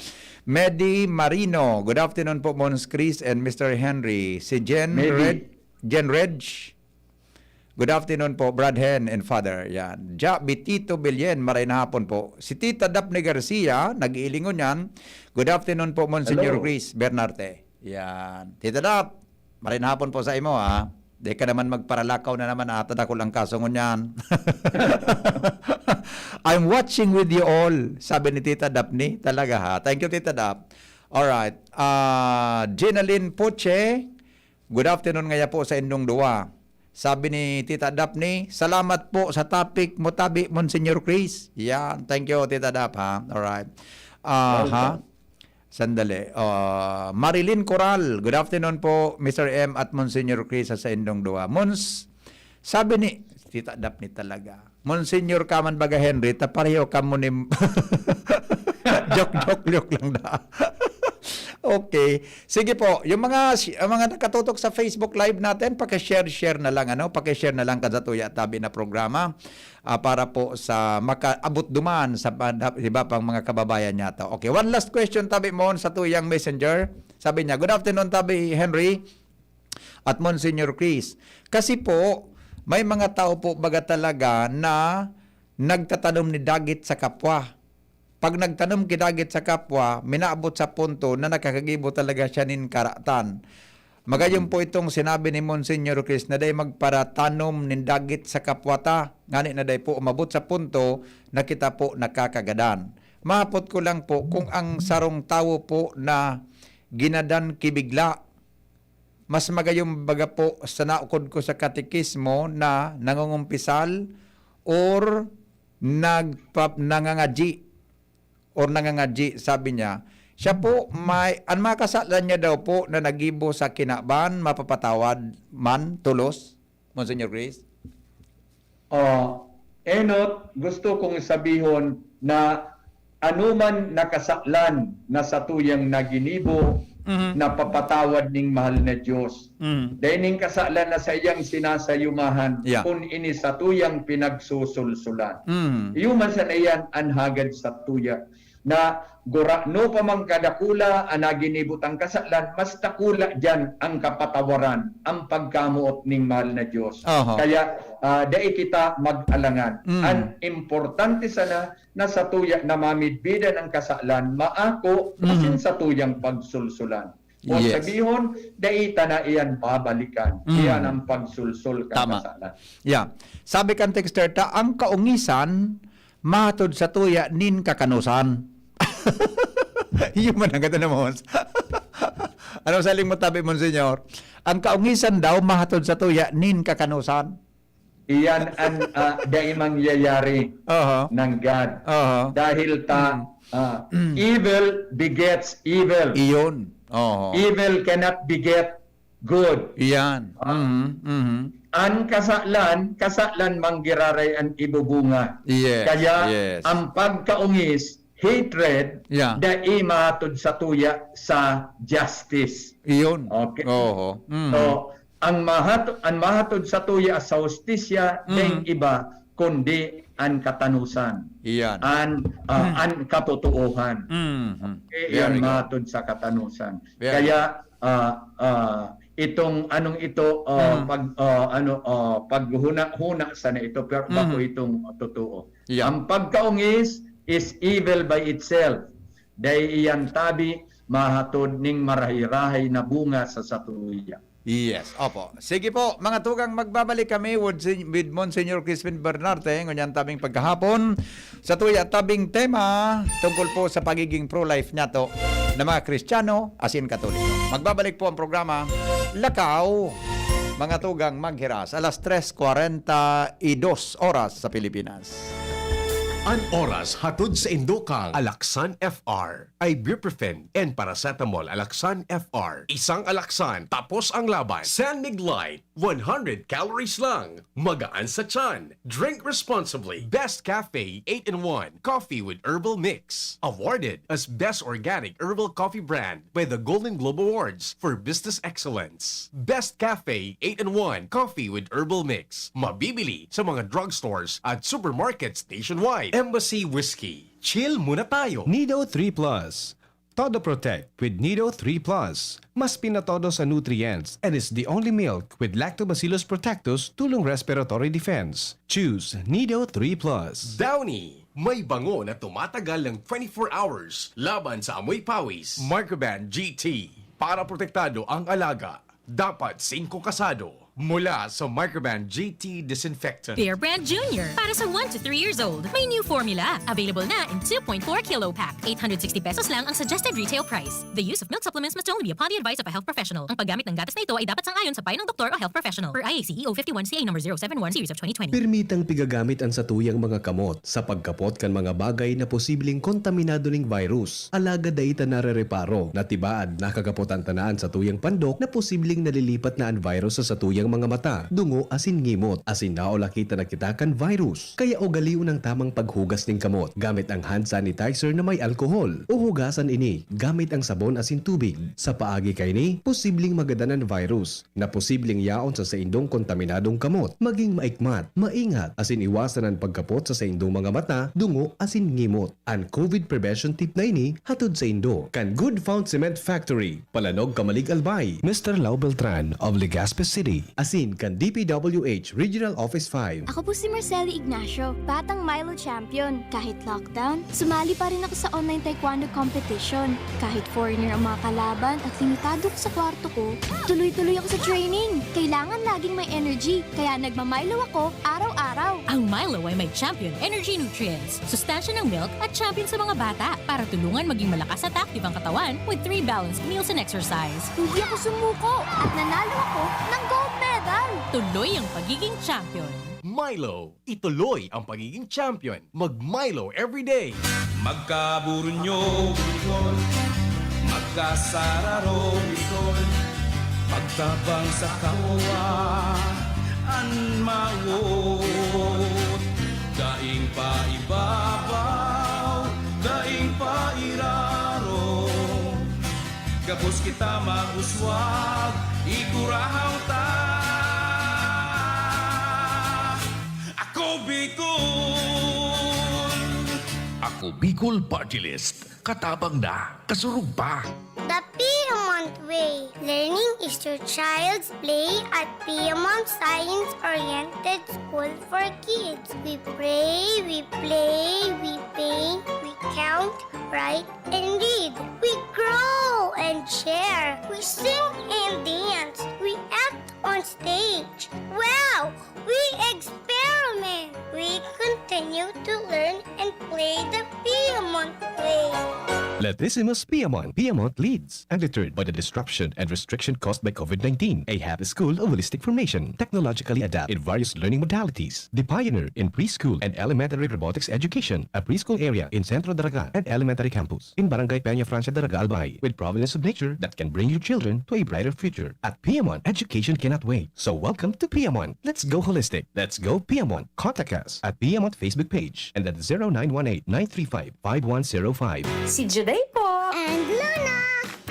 Medi Marino, "Good afternoon po, Mons Chris and Mister Henry." Si Jen Medi. Reg-, Jen Reg, "Good afternoon po, Brad Hen and Father." Yan. Ja Bitito Belen, "Maray na hapon po." Si Tita Daphne Garcia, nag-iilingon yan. "Good afternoon po, Monsignor Hello. Chris Bernarte." Yan. Tita Dap, maray na hapon po sa imo, ha? Di ka naman magparalakaw na naman, ha? Tadakol ang kaso ngunyan. "I'm watching with you all," sabi ni Tita Daphne. Talaga, ha? Thank you, Tita Dap. Alright. Ah, Jenaline Poche, "Good afternoon ngaya po sa indong duwa." Sabi ni Tita Daphne, "Salamat po sa topic mo tabi, Monsignor Chris." Yan. Thank you, Tita Dap, ha? Alright. Aha. Welcome. Sandali. Ah, Marilyn Coral, "Good afternoon po, Mister M at Monsignor Chris sa saindong duwa." Mons, sabi ni, Tita Daphne talaga. "Monsignor ka man baga, Henry, ta pareho kamo ni," joke, joke, joke lang na. Okay. Sige po, yung mga, ang mga nakatutok sa Facebook Live natin, paki-share, share na lang, ano? Paki-share na lang kan satuya tabi na programa, ah, para po sa makaabot duman sa pa-, iba pang mga kababayan niyato. Okay, one last question tabi mo sa tuyang messenger. Sabi niya, "Good afternoon, Tabi Henry at Monsignor Chris. Kasi po, may mga tao po baga talaga na nagtatanom ni dagit sa kapwa. Pag nagtanom ki dagit sa kapwa, minaabot sa punto na nakakagibo talaga siya nin karatan. Magayon po itong sinabi ni Monsignor Chris na dai magparatanom nin dagit sa kapwa ta, ngani na dai po umabot sa punto na kita po nakakagadan. Mahapot ko lang po kung ang sarong tawo po na ginadan ki bigla, mas magayon baga po sa naukod ko sa katekismo na nangungumpisal or nagpa-, nangangadyi or nangangadyi," sabi niya. Siya po, may, an mga kasalan niya daw po na nagibo sa kinaban, mapapatawad man tolos, Monsignor Chris? Ah, enot, gusto kong sabihon na anoman na kasalan na satuyang naginibo, Mhm. napapatawad ning mahal na Diyos. Mhm. Dai ning kasalan na saiyang sinasayumahan, Yeah. kun ini satuyang pinagsusulsulan. Mhm. Iyo man sana iyan an hagad satuya, na gurano pa man kadakula an naginibo tang kasalan, mas dakula diyan ang kapatawaran, ang pagkamoot ning mahal na Diyos. Aha. Kaya, ah, dai kita mag-alangan. Mm. An importante sana na satuya na mamidbidan ang kasalan, maako, Mhm. asin satuyang pagsulsulan. O Yes. sabihon, dai ta na iyan babalikan. Mm. Iyan ang pagsulsul kan Tama. kasalan. Yeah. Sabi kan texter ta, "Ang kaongisan, mahatod satuya nin kakanosan." Iyo man ang ganda na, Mons. Ano saling mo tabi, Monsignor? "Ang kaongisan daw, mahatod satuya nin kakanosan." Iyan an, ah, dai mangyayari Aha. ng God. Aha. Dahil ta, Mm. ah, Mm. evil begets evil. Iyon. Oho. Evil cannot beget good. Iyan. Ah. Mhm, mhm. An kasalan, kasalan manggiraray an ibubunga. Yes, Kaya yes. ang pagkaongis, hatred, Yeah. dai mahatod satuya sa justice. Iyon. Okay. Oho. Mhm. So, ang mahat-, ang mahatod satuya sa hustisya, Mm. dai iba, kundi an katanosan. Iyan. An, ah, Mm. an katotoohan. Mhm. Eh, Very iyan good. mahatod sa katanosan. Very Kaya, ah, ah, itong anong ito, ah, Mm. pag, ah, ano, ah, paghuna-huna sana ito, pero bako Mm. itong totoo. Yeah. Ang pagkaongis is evil by itself. Dai iyan tabi mahatod ning marahay-rahay na bunga sa satuya. Yes, opo. Sige po, mga tugang, magbabalik kami with, si-, with Monsignor Crispin Bernarte, ngunyan tabing pagkahapon, satuya tabing tema tungkol po sa pagiging pro-life niyato na mga Kristiyano asin Katoliko. Magbabalik po ang programa Lakaw, mga tugang, maghiras, alas tres kwarenta y dos oras sa Pilipinas. An oras hatod sa indo kang Alaxan F R. Ibuprofen and paracetamol Alaxan F R. Isang Alaxan, tapos ang laban. San Mig Light, one hundred calories lang. Magaan sa tiyan. Drink responsibly. Best Cafe eight-in-one Coffee with Herbal Mix. Awarded as Best Organic Herbal Coffee Brand by the Golden Globe Awards for Business Excellence. Best Cafe eight-in-one Coffee with Herbal Mix. Mabibili sa mga drugstores at supermarkets nationwide. Embassy Whiskey. Chill muna tayo. Nido three Plus. Todo Protect with Nido three Plus. Mas pinatodo sa nutrients and is the only milk with Lactobacillus protectus tulong respiratory defense. Choose Nido three Plus. Downy, may bango na tumatagal ng twenty-four hours laban sa amoy pawis. Microban G T. Para protektado ang alaga, dapat singko kasado mula sa Microban G T Disinfectant. Bear Brand Junior, para sa one to three years old. May new formula. Available na in two point four kilo pack. Eight hundred sixty pesos lang ang suggested retail price. The use of milk supplements must only be upon the advice of a health professional. Ang paggamit ng gatas na ito ay dapat sang-ayon sa payo ng doktor o health professional. Per I A C E O fifty-one C A number zero seven one series of twenty twenty. Pirmitang pigagamit an satuyang mga kamot sa pagkapot kan mga bagay na posibleng kontaminado ning virus. Alagad dai ta narereparo na tibaad nakakapotan ta na an satuyang pandok na posibleng nalilipat na an virus sa satuyang mga mata, dungo asin ngimot, asin naulaki ta na kita kan virus. Kaya ugalion ang tamang paghugas ning kamot gamit ang hand sanitizer na may alkohol, o hugasan ini gamit ang sabon asin tubig. Sa paagi kaini, posibleng magadan an virus na posibleng yaon sa saindong kontaminadong kamot. Maging maikmat, maingat, asin iwasan an pagkapot sa saindong mga mata, dungo, asin ngimot. An COVID prevention tip na ini hatod saindo kan Good Found Cement Factory, Palanog, Camalig, Albay, Mister Lau Beltran of Legazpi City, asin kan D P W H Regional Office five. Ako po si Marcelo Ignacio, batang Milo champion. Kahit lockdown, sumali pa rin ako sa online taekwondo competition. Kahit foreigner ang mga kalaban at limitado ko sa kwarto ko, tuloy-tuloy ako sa training. Kailangan laging may energy, kaya nagma-Milo ako araw-araw. Ang Milo ay may champion energy nutrients, sustansya ng milk at champion sa mga bata para tulungan maging malakas at active ang katawan with three balanced meals and exercise. Hindi ako sumuko at nanalo ako ng gold medal. Tuloy ang pagiging champion. Milo, ituloy ang pagiging champion. Mag Milo everyday. Magkaburunyo, Bicol. Magkasararo, Bicol. Pagtabang sa kapwa, an mawot. Daing paibabaw, daing pairaro. Gabos kita mauswag, igurahaw ta. Ako Bicol! Ako Bicol Party List. Katabang na, kasurog pa. The Piamont Way. Learning is your child's play at Piamont Science Oriented School for Kids. We pray, we play, we paint, we count, write, and read. We grow and share. We sing and dance. We act on stage. Wow! We experiment. We continue to learn and play the Piamont way. Latissimus Piamont. Piamont leads, undeterred by the disruption and restriction caused by COVID nineteen. A happy school of holistic formation, technologically adept in various learning modalities. The pioneer in preschool and elementary robotics education, a preschool area in Centro Daraga and elementary campus in Barangay Peña Francia Daraga, Albay, with providence of nature that can bring your children to a brighter future. At Piamont, education cannot wait. So welcome to Piamont. Let's go holistic. Let's go Piamont. Contact us at Piamont Facebook page and at zero nine one eight, nine three five, five one zero five. Si Juday po! And Luna!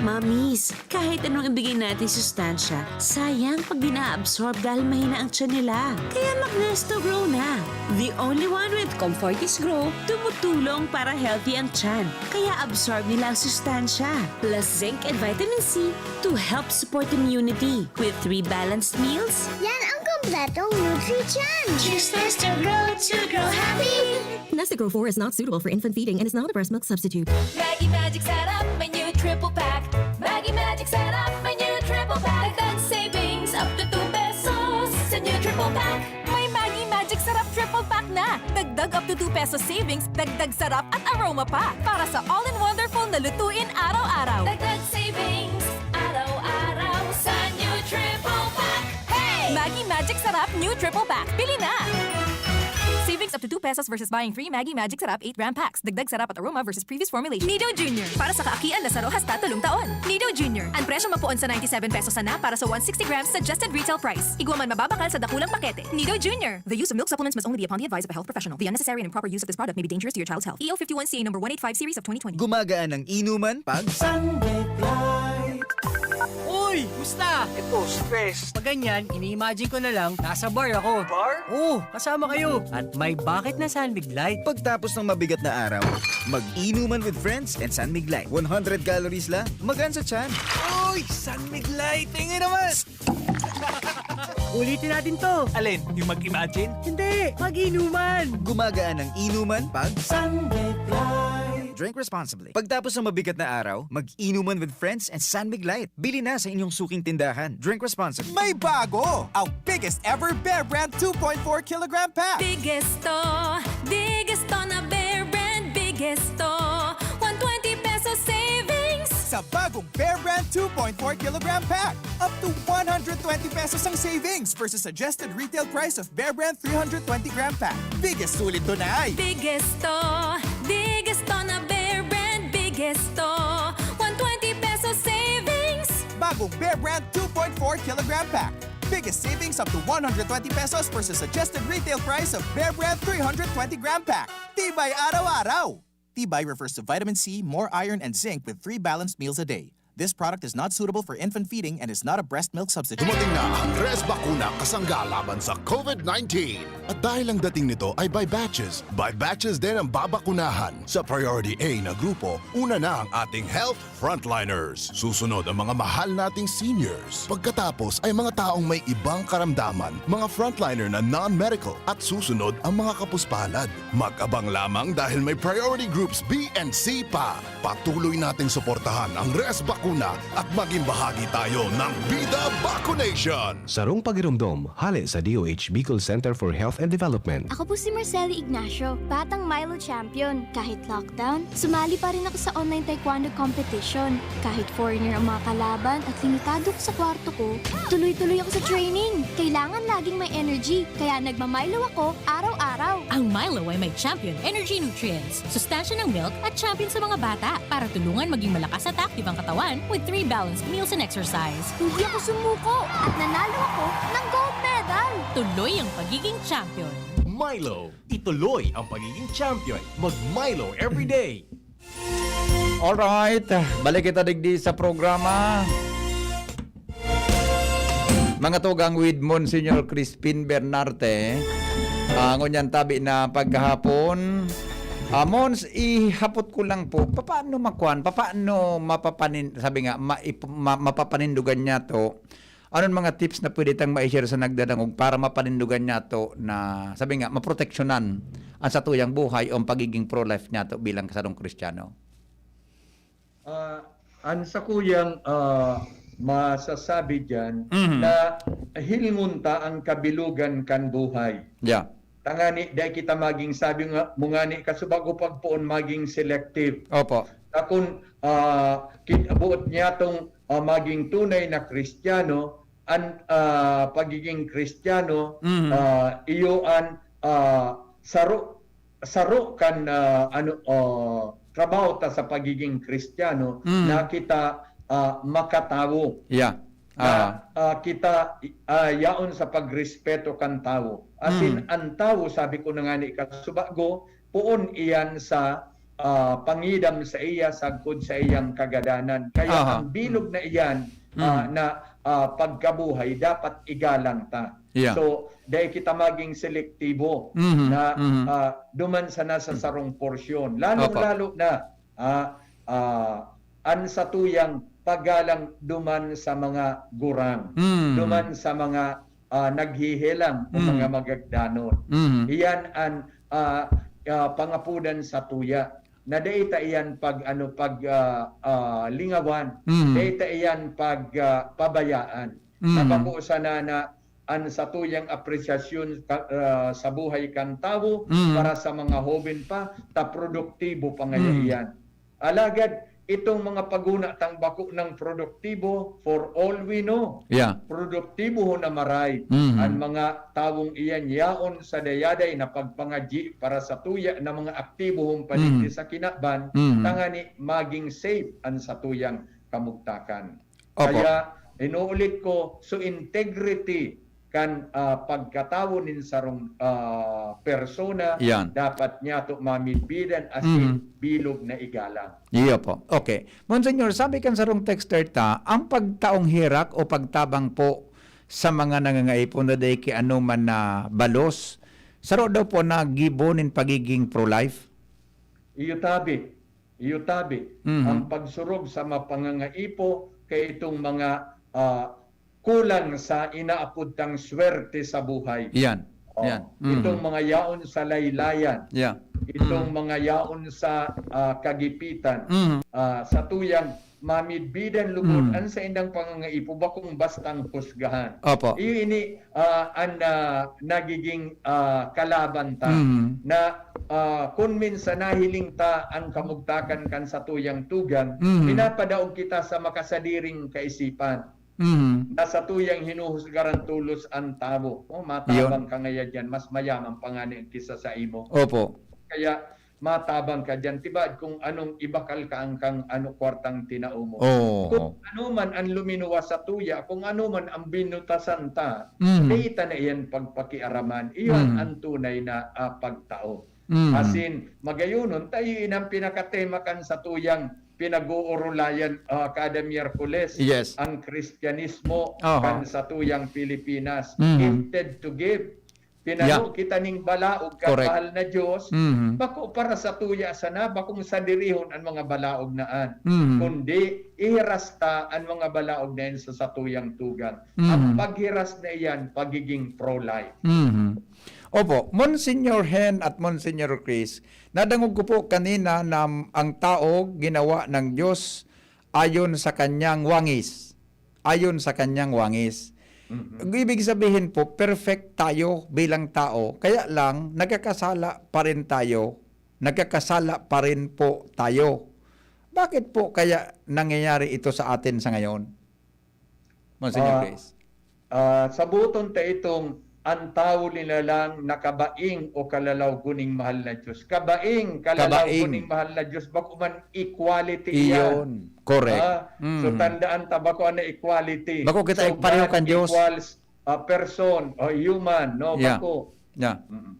Mamis, kahit anong ibigay natin sustansya, sayang pag di na-absorb dahil mahina ang tiyan nila. Kaya mag-Nesto Grow na! The only one with Comfortis Grow, tumutulong para healthy ang tiyan. Kaya absorb nila ang sustansya, plus zinc and vitamin C to help support immunity. With three balanced meals, Yan ang kompletong Nutri-Tiyan! Choose Nesto Grow to grow happy! Nestagrow four is not suitable for infant feeding and is not a breast milk substitute. Maggi Magic Sarap, may new triple pack. Maggi Magic Sarap, may new triple pack. Dagdag savings up to two pesos sa new triple pack. May Maggi Magic Sarap triple pack na. Dagdag up to two pesos savings, dagdag sarap at aroma pa. Para sa all-in-wonderful na lutuin araw-araw. Dagdag savings araw-araw sa new triple pack. Hey! Maggi Magic Sarap new triple pack. Bili na! Savings up to two pesos versus buying three Maggi Magic Sarap eight gram packs. Dagdag sarap at aroma versus previous formulation. Nido Junior. Para sa kaakian na saro hasta tolong taon. Nido Junior. Ang presyo mapuon sa ninety-seven pesos sana para sa one sixty grams suggested retail price. Igwa man mababakal sa dakulang pakete. Nido Junior. The use of milk supplements must only be upon the advice of a health professional. The unnecessary and improper use of this product may be dangerous to your child's health. E O fifty-one C A number one eight five series of twenty twenty. Gumagaan ang inuman pag Sunlight Light. Uy! Musta? Ito, stress. Pag ganyan, ini-imagine ko na lang, nasa bar ako. Bar? Oo, kasama kayo. At may bakit na Sunlight Light. Pagtapos ng mabigat na araw, mag-inuman with friends and Sunlight Light. One hundred calories lang, magaan sa tiyan. Uy! Sunlight Light! Tingin naman! Ulitin natin to. Alin? Yung mag-imagine? Hindi! Mag-inuman! Gumagaan ang inuman pag Sunlight Light. Drink responsibly. Pagtapos ng mabigat na araw, mag-inuman with friends and San Mig Light. Bili na sa inyong suking tindahan. Drink responsibly. May bago! Ang biggest ever Bear Brand two point four kilogram pack! Biggest to, biggest to na Bear Brand, biggest to. One twenty peso savings! Sa bagong Bear Brand two point four kilogram pack, up to one hundred twenty pesos ang savings versus suggested retail price of Bear Brand three hundred twenty gram pack. Biggest sulit to na ay! Biggest to, biggest to na Bear Brand, biggest to. One twenty peso savings! Bagong Bear Brand two point four kilogram pack. Biggest savings up to one hundred twenty pesos versus suggested retail price of Bear Brand three hundred twenty gram pack. Tibay araw-araw! Tibay refers to vitamin C, more iron, and zinc with three balanced meals a day. This product is not suitable for infant feeding and is not a breast milk substitute. Dumating na ang Res Bakuna kasangga laban sa COVID nineteen. At dahil ang dating nito ay by batches, by batches din ang babakunahan. Sa Priority A na grupo, una na ang ating health frontliners. Susunod ang mga mahal nating seniors. Pagkatapos ay mga taong may ibang karamdaman, mga frontliner na non-medical, at susunod ang mga kapuspalad. Mag-abang lamang dahil may priority groups B and C pa. Patuloy nating suportahan ang Res Bakuna at maging bahagi tayo ng Bida Vacunation! Sarong pagiromdom, hale sa D O H Bicol Center for Health and Development. Ako po si Marceli Ignacio, batang Milo Champion. Kahit lockdown, sumali pa rin ako sa online taekwondo competition. Kahit foreigner ang mga kalaban at limitado ko sa kwarto ko, tuloy-tuloy ako sa training. Kailangan laging may energy, kaya nagmamilo ako araw-araw. Ang Milo ay may Champion Energy Nutrients, sustansya ng milk at champion sa mga bata para tulungan maging malakas at active ang katawan with three balanced meals and exercise. Hindi ako sumuko at nanalo ako ng gold medal! Tuloy ang pagiging champion. Milo, ituloy ang pagiging champion. Mag Milo everyday. Alright, balik kita digdi sa programa. Mga tugang with Monsignor Crispin Bernarte. Ah, ngunyan tabi na pagkahapon. Ah, Mons, ihapot ko lang po, papaano makuan, papaano mapapanin, sabi nga, ma, ma, mapapanindugan niya to. Anon mga tips na pwede tang ma-share sa nagdadangog para mapanindugan niyato na, sabi nga, maproteksyonan an satuyang buhay o an pagiging pro-life niyato bilang sarong Kristiyano? Ah, an sakuyang, ah, masasabi diyan Mhm. na hilngon ta an kabilogan kan buhay. Yeah. Tangani dai kita maging, sabi nga mo ngani, kasubago pagpoon, maging selective. Opo. Ta kun, ah, kit-, boot niyatong, ah, maging tunay na Kristiyano, an, ah, pagiging Kristiyano, Mhm. ah, iyo an, ah, saro, saro kan, ah, ano, ah, trabaho ta sa pagiging Kristiyano Mhm. na kita, ah, makatawo. Yeah. Na, Aha. ah, kita, ah, yaon sa pagrespeto kan tawo. Asin Mm. an tawo, sabi ko na ngani kasubago, poon iyan sa, ah, pangidam saiya sagkod sa iyang kagadanan. Kaya Aha. ang bilog na iyan, ah, Mm. na, ah, pagkabuhay, dapat igalang ta. Yeah. So, dai kita maging selektibo Mhm. na, Mhm. ah, duman sana sa sarong porsyon. Opo. Lalong-lalo na, ah, ah, an satuyang paggalang duman sa mga gurang, Mm. duman sa mga, ah, naghehelang o Mm. mga magagdanon. Mm. Iyan an, ah, ah, pangapodan satuya na dai ta iyan pag, ano, pag, ah, ah, lingawan, Mm. dai ta iyan pag, ah, pabayaan. Mm. Na bako sana na an satuyang apresyasyon ka, ah, sa buhay kan tawo Mm. para sa mga hoben pa, ta produktibo pa ngaya Mm. iyan. Alagad itong mga paguna tang bako nang produktibo, for all we know, Yeah. produktibohon na maray Mhm. an mga tawong iyan yaon sa dayaday na pagpangadyi para sa tuya na mga aktibohon paligdi Mhm. sa kinaban, Mhm. tangani maging safe an satuyang kamugtakan. Opo. Kaya, inuulit ko, so integrity kan, ah, pagkatawo nin sarong, ah, persona, Yan. dapat niyato mamidbidan asin Mhm. bilog na igalang. Iyo po. Okay. Monsignor, sabi kan sarong texter ta, ang pagtaong herak o pagtabang po sa mga nangangaipo na dai ki anoman na balos, saro daw po na gibo nin pagiging pro-life? Iyo tabi. Iyo tabi, Mhm. ang pagsurog sa mapangangaipo kaitong mga, ah, kulang sa inaapod tang swerte sa buhay. Iyan. Oh, Yan. Mhm. Itong mga yaon sa laylayan, Yeah. itong mga yaon sa ah, kagipitan, Mhm. ah, sa tuyang mamidbidan lugod Mm. ang saindang pangangaipo, bakong bastang husgahan. Opo. Iyo ini ah, an ah, nagiging ah, kalaban ta Mhm. na ah, kun minsan nahiling ta ang kamugtakan kan satuyang tugang, Mhm. pinapadaog kita sa makasadiring kaisipan. Mhm. Na satuyang hinuhusgaran tolos an tawo. Oh, matabang ka ngaya diyan, mas mayaman pa ngani kisa sa imo. Opo. Kaya matabang ka diyan. Tibaad kung anong ibakal ka ang kang ano kwartang tinao mo. Oo. Kung ano man ang luminuwas sa tuya, kung ano man ang binutasan ta, Mhm. dai ta na iyan pagpakiaraman. Iyon Mhm. ang tunay na ah, pagtao. Mhm. Asin, magayonon, tayo inang pinakatema kan satuyang pinag-uurulayan ah, kada Miyerkules, Yes. ang Kristyanismo Aha. kan satuyang Pilipinas. Mhm. Gifted to give. Pinano Yeah. kita ning balaog kan Correct. mahal na Diyos, Mhm. bako para sa tuya sana, bakong sadirihon an mga balaog na an. Mhm. Kundi, ihiras ta an mga balaog na yan sa satuyang tugang. Mhm. Ang paghiras na iyan, pagiging pro-life. Mhm. Opo, Monsignor Hen at Monsignor Chris, nadangog ko po kanina na ang tao ginawa ng Diyos ayon sa kanyang wangis. Ayon sa kanyang wangis. Mhm. Ibig sabihin po, perfect tayo bilang tao, kaya lang nagkakasala pa rin tayo. Nagkakasala pa rin po tayo. Bakit po kaya nangyayari ito sa atin sa ngayon? Monsignor Ah, Chris. Ah, saboton ta itong an tawo linalang na kabaing o kalalaw guning mahal na Diyos. Kabaing, kalalaw Kabaing. Guning mahal na Diyos, bako man equality iyan. Iyon. Correct. Ah, so Mhm. tandaan ta, bako na equality. Bako kita So, igpareho God kan Diyos. Equals a person, or human, no? Yeah. Bako. Yeah. Mm.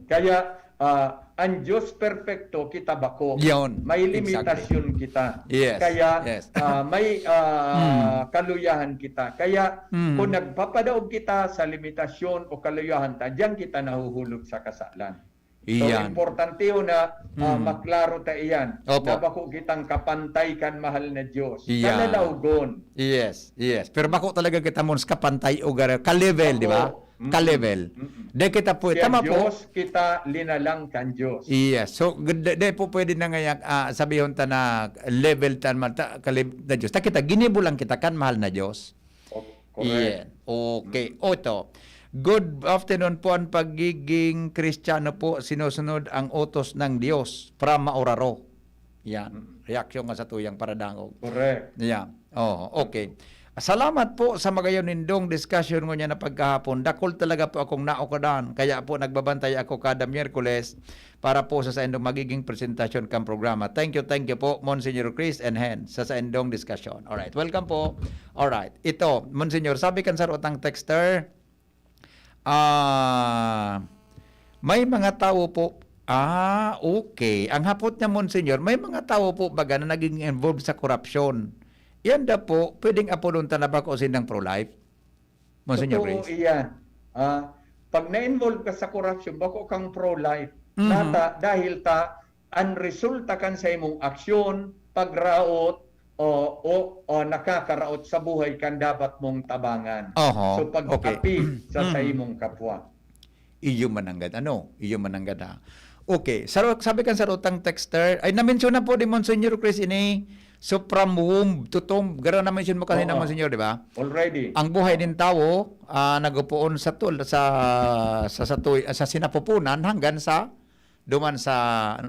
Kaya, ah, ang Diyos perpekto, kita bako. Yun. May Exactly. limitasyon kita. Yes. Kaya, Yes. ah, may, ah, Mm. kaluyahan kita. Kaya, Mm. kung nagpapadaog kita sa limitasyon o kaluyahan ta, diyan kita nahuhulog sa kasalan. So, Iyan. importante ho na, ah, Mm. maklaro ta iyan. Opo. Na bako kitang kapantay kan mahal na Diyos. Iyan. Kalalaw gun. Yes, yes. Pero bako talaga kita, Mons, kapantay o gara-, ka-level, di ba? Bako. Mm. Ka-level. Mm-mm. Di kita po, Kaya tama po. Diyos kita, linalang kan Diyos. Yes. So, g-, di, di po pwede na ngayon, ah, sabihon ta na level ta man, ta, kalib-, na Diyos. Ta kita, ginibo lang kita kan mahal na Diyos. O, correct. Iyan. Okay. O, ito. Good afternoon po. Ang pagiging Kristiyano po, sinusunod ang utos ng Diyos. From Mauraro. Yan. Mm. Reaksyon nga sa tuyang paradangog. Correct. Yeah. Oh, okay. Salamat po sa magayon nindong discussion ngunyan na pagkahapon. Dakul talaga po akong naukadan. Kaya po nagbabantay ako kada Miyerkules para po sa saindong magiging presentasyon kang programa. Thank you, thank you po, Monsignor Chris and Hen, sa saindong discussion. Alright, welcome po. Alright, ito, Monsignor, sabi kan sarutang texter, ah, may mga tawo po, ah, okay. Ang hapot niya, Monsignor, may mga tawo po baga na naging involved sa korupsyon. Yan da po, pwedeng apodon ta na ba kung sinang pro-life? Monsignor Totoo Chris? Iyan. Ah, pag na-involve ka sa korupsyon, bako kang pro-life. Mhm. Nata, dahil ta, ang resulta kan sa imong aksyon, pagraot, o, o, o nakakaraot sa buhay kan dapat mong tabangan. Oho, So, pag-api okay. sa, sa Mhm. imong kapwa. Iyo mananggad. Ano? Iyo mananggad, ha? Okay. Saro-, sabi kan sarutang texter, ay, na-mention na po ni Monsignor Chris ini, so from womb to tomb. Gara na-mention mo kanina, Oo. Monsignor, di ba? Already. Ang buhay nin tawo, ah, nagupoon sa tul-, sa, sa, sa, tuy-, sa sinapupunan hanggang sa duman sa,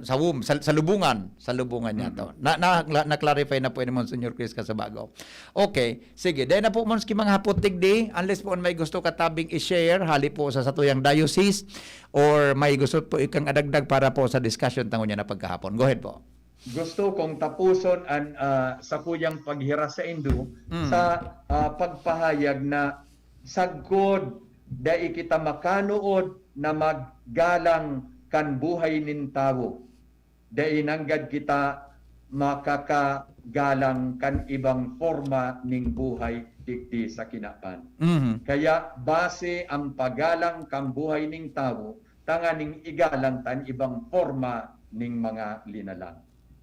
sa womb, sa, sa lubungan, sa lubungan niya to. Na, na, na, na-clarify na po ni Monsignor Chris Casabago. Okay, sige. Dahil na po, Mons, ki mga hapot digdi, unless po may gusto ka tabing i-share, hali po sa satuyang diocese, or may gusto po ikang adagdag para po sa discussion tango niya na pagkahapon. Go ahead po. Gusto kong tapuson an ah, sakuyang paghiras sa indo Mm. sa ah, pagpahayag na sagkod dai kita makanuod na maggalang kan buhay nin tawo. Dai nanggad kita makakagalang kan ibang forma ning buhay digdi sa kinaban. Mhm. Kaya base ang pagalang kan buhay ning tawo tanganing igalang tan ibang forma ning mga linalang.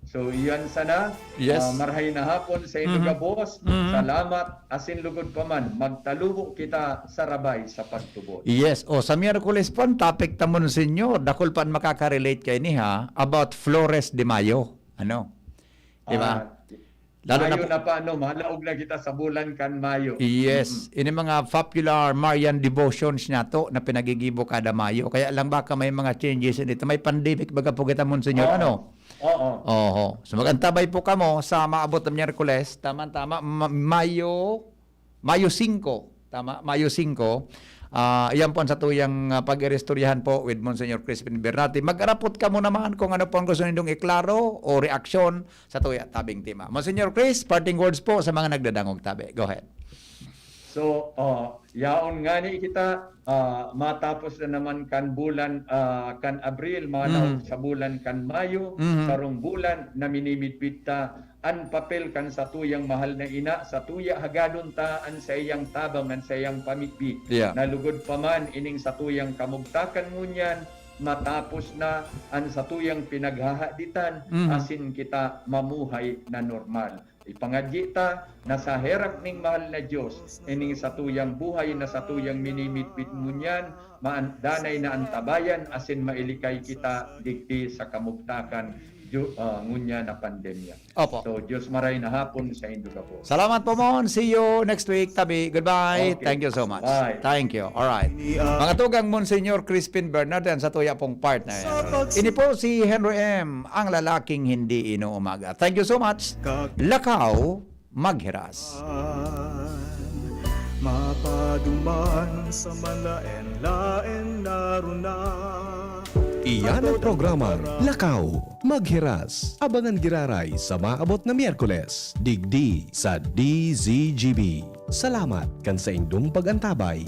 So, iyan sana. Yes. Ah, marhay na hapon sa inyo Mhm. gabos. Mhm. Salamat, asin lugod pa man, magtalubo kita sa rabay sa pagtubod. Yes. O, sa Miyerkules po, ang topic ta, Monsignor, dakul pa an makaka-relate kaini, ha, about Flores de Mayo. Ano? Di ba? Ah, Lalo na Mayo po na pa, no? Malaog na kita sa bulan kan Mayo. Yes. Ini mga popular Marian devotions niya to na pinagigibo kada Mayo. Kaya lang baka may mga changes dito. May pandemic baga po kita, Monsignor. Oo. Ano? Oo. Oho. So, mag-antabay po kamo sa maabot na Miyerkules. Tama, tama. Ma- Mayo, Mayo singko. Tama, Mayo singko. Ah, iyan po ang satuyang, ah, pag-iristoryahan po with Monsignor Crispin Bernati. Mag-arapot kamo naman kung ano po ang gusto nindong iklaro o reaksyon sa tuya tabing tema. Monsignor Chris, parting words po sa mga nagdadangog tabi. Go ahead. So, oh, yaon ngani kita, ah, matapos na naman kan bulan, ah, kan Abril, manaog Mhm. sa bulan kan Mayo, Mhm. sarong bulan na minimidbid ta an papel kan satuyang mahal na ina, satuya hagadon ta an saiyang tabang, an saiyang pamibi. Yeah. Nalugod pa man ining satuyang kamugtakan ngunyan, matapos na an satuyang pinaghahaditan, Mhm. asin kita mamuhay na normal. Ipangadyi ta na sa herak ning mahal na Dios, ining satuyang buhay na satuyang minimidbid ngunyan, maan-, danay na antabayan asin mailikay kita digdi sa kamugtakan, Diyo-, ah, ngunyan na pandemya. Opo. So, Dios maray na hapon sa indo gabos. Salamat po, Mon. See you next week, tabi. Goodbye. Okay. Thank you so much. Bye. Thank you. All right. Mga tugang, Monsignor Crispin Bernard, yan sa tuya pong partner. Ini po si Henry M, ang lalaking hindi inuumaga. Thank you so much. Lakaw, maghiras. Mapaduman sa malaen-laen na runa. Iyan ang programang Lakaw, Maghiras. Abangan giraray sa maabot na Miyerkules, digdi sa D Z G B. Salamat kan saindong pag-antabay.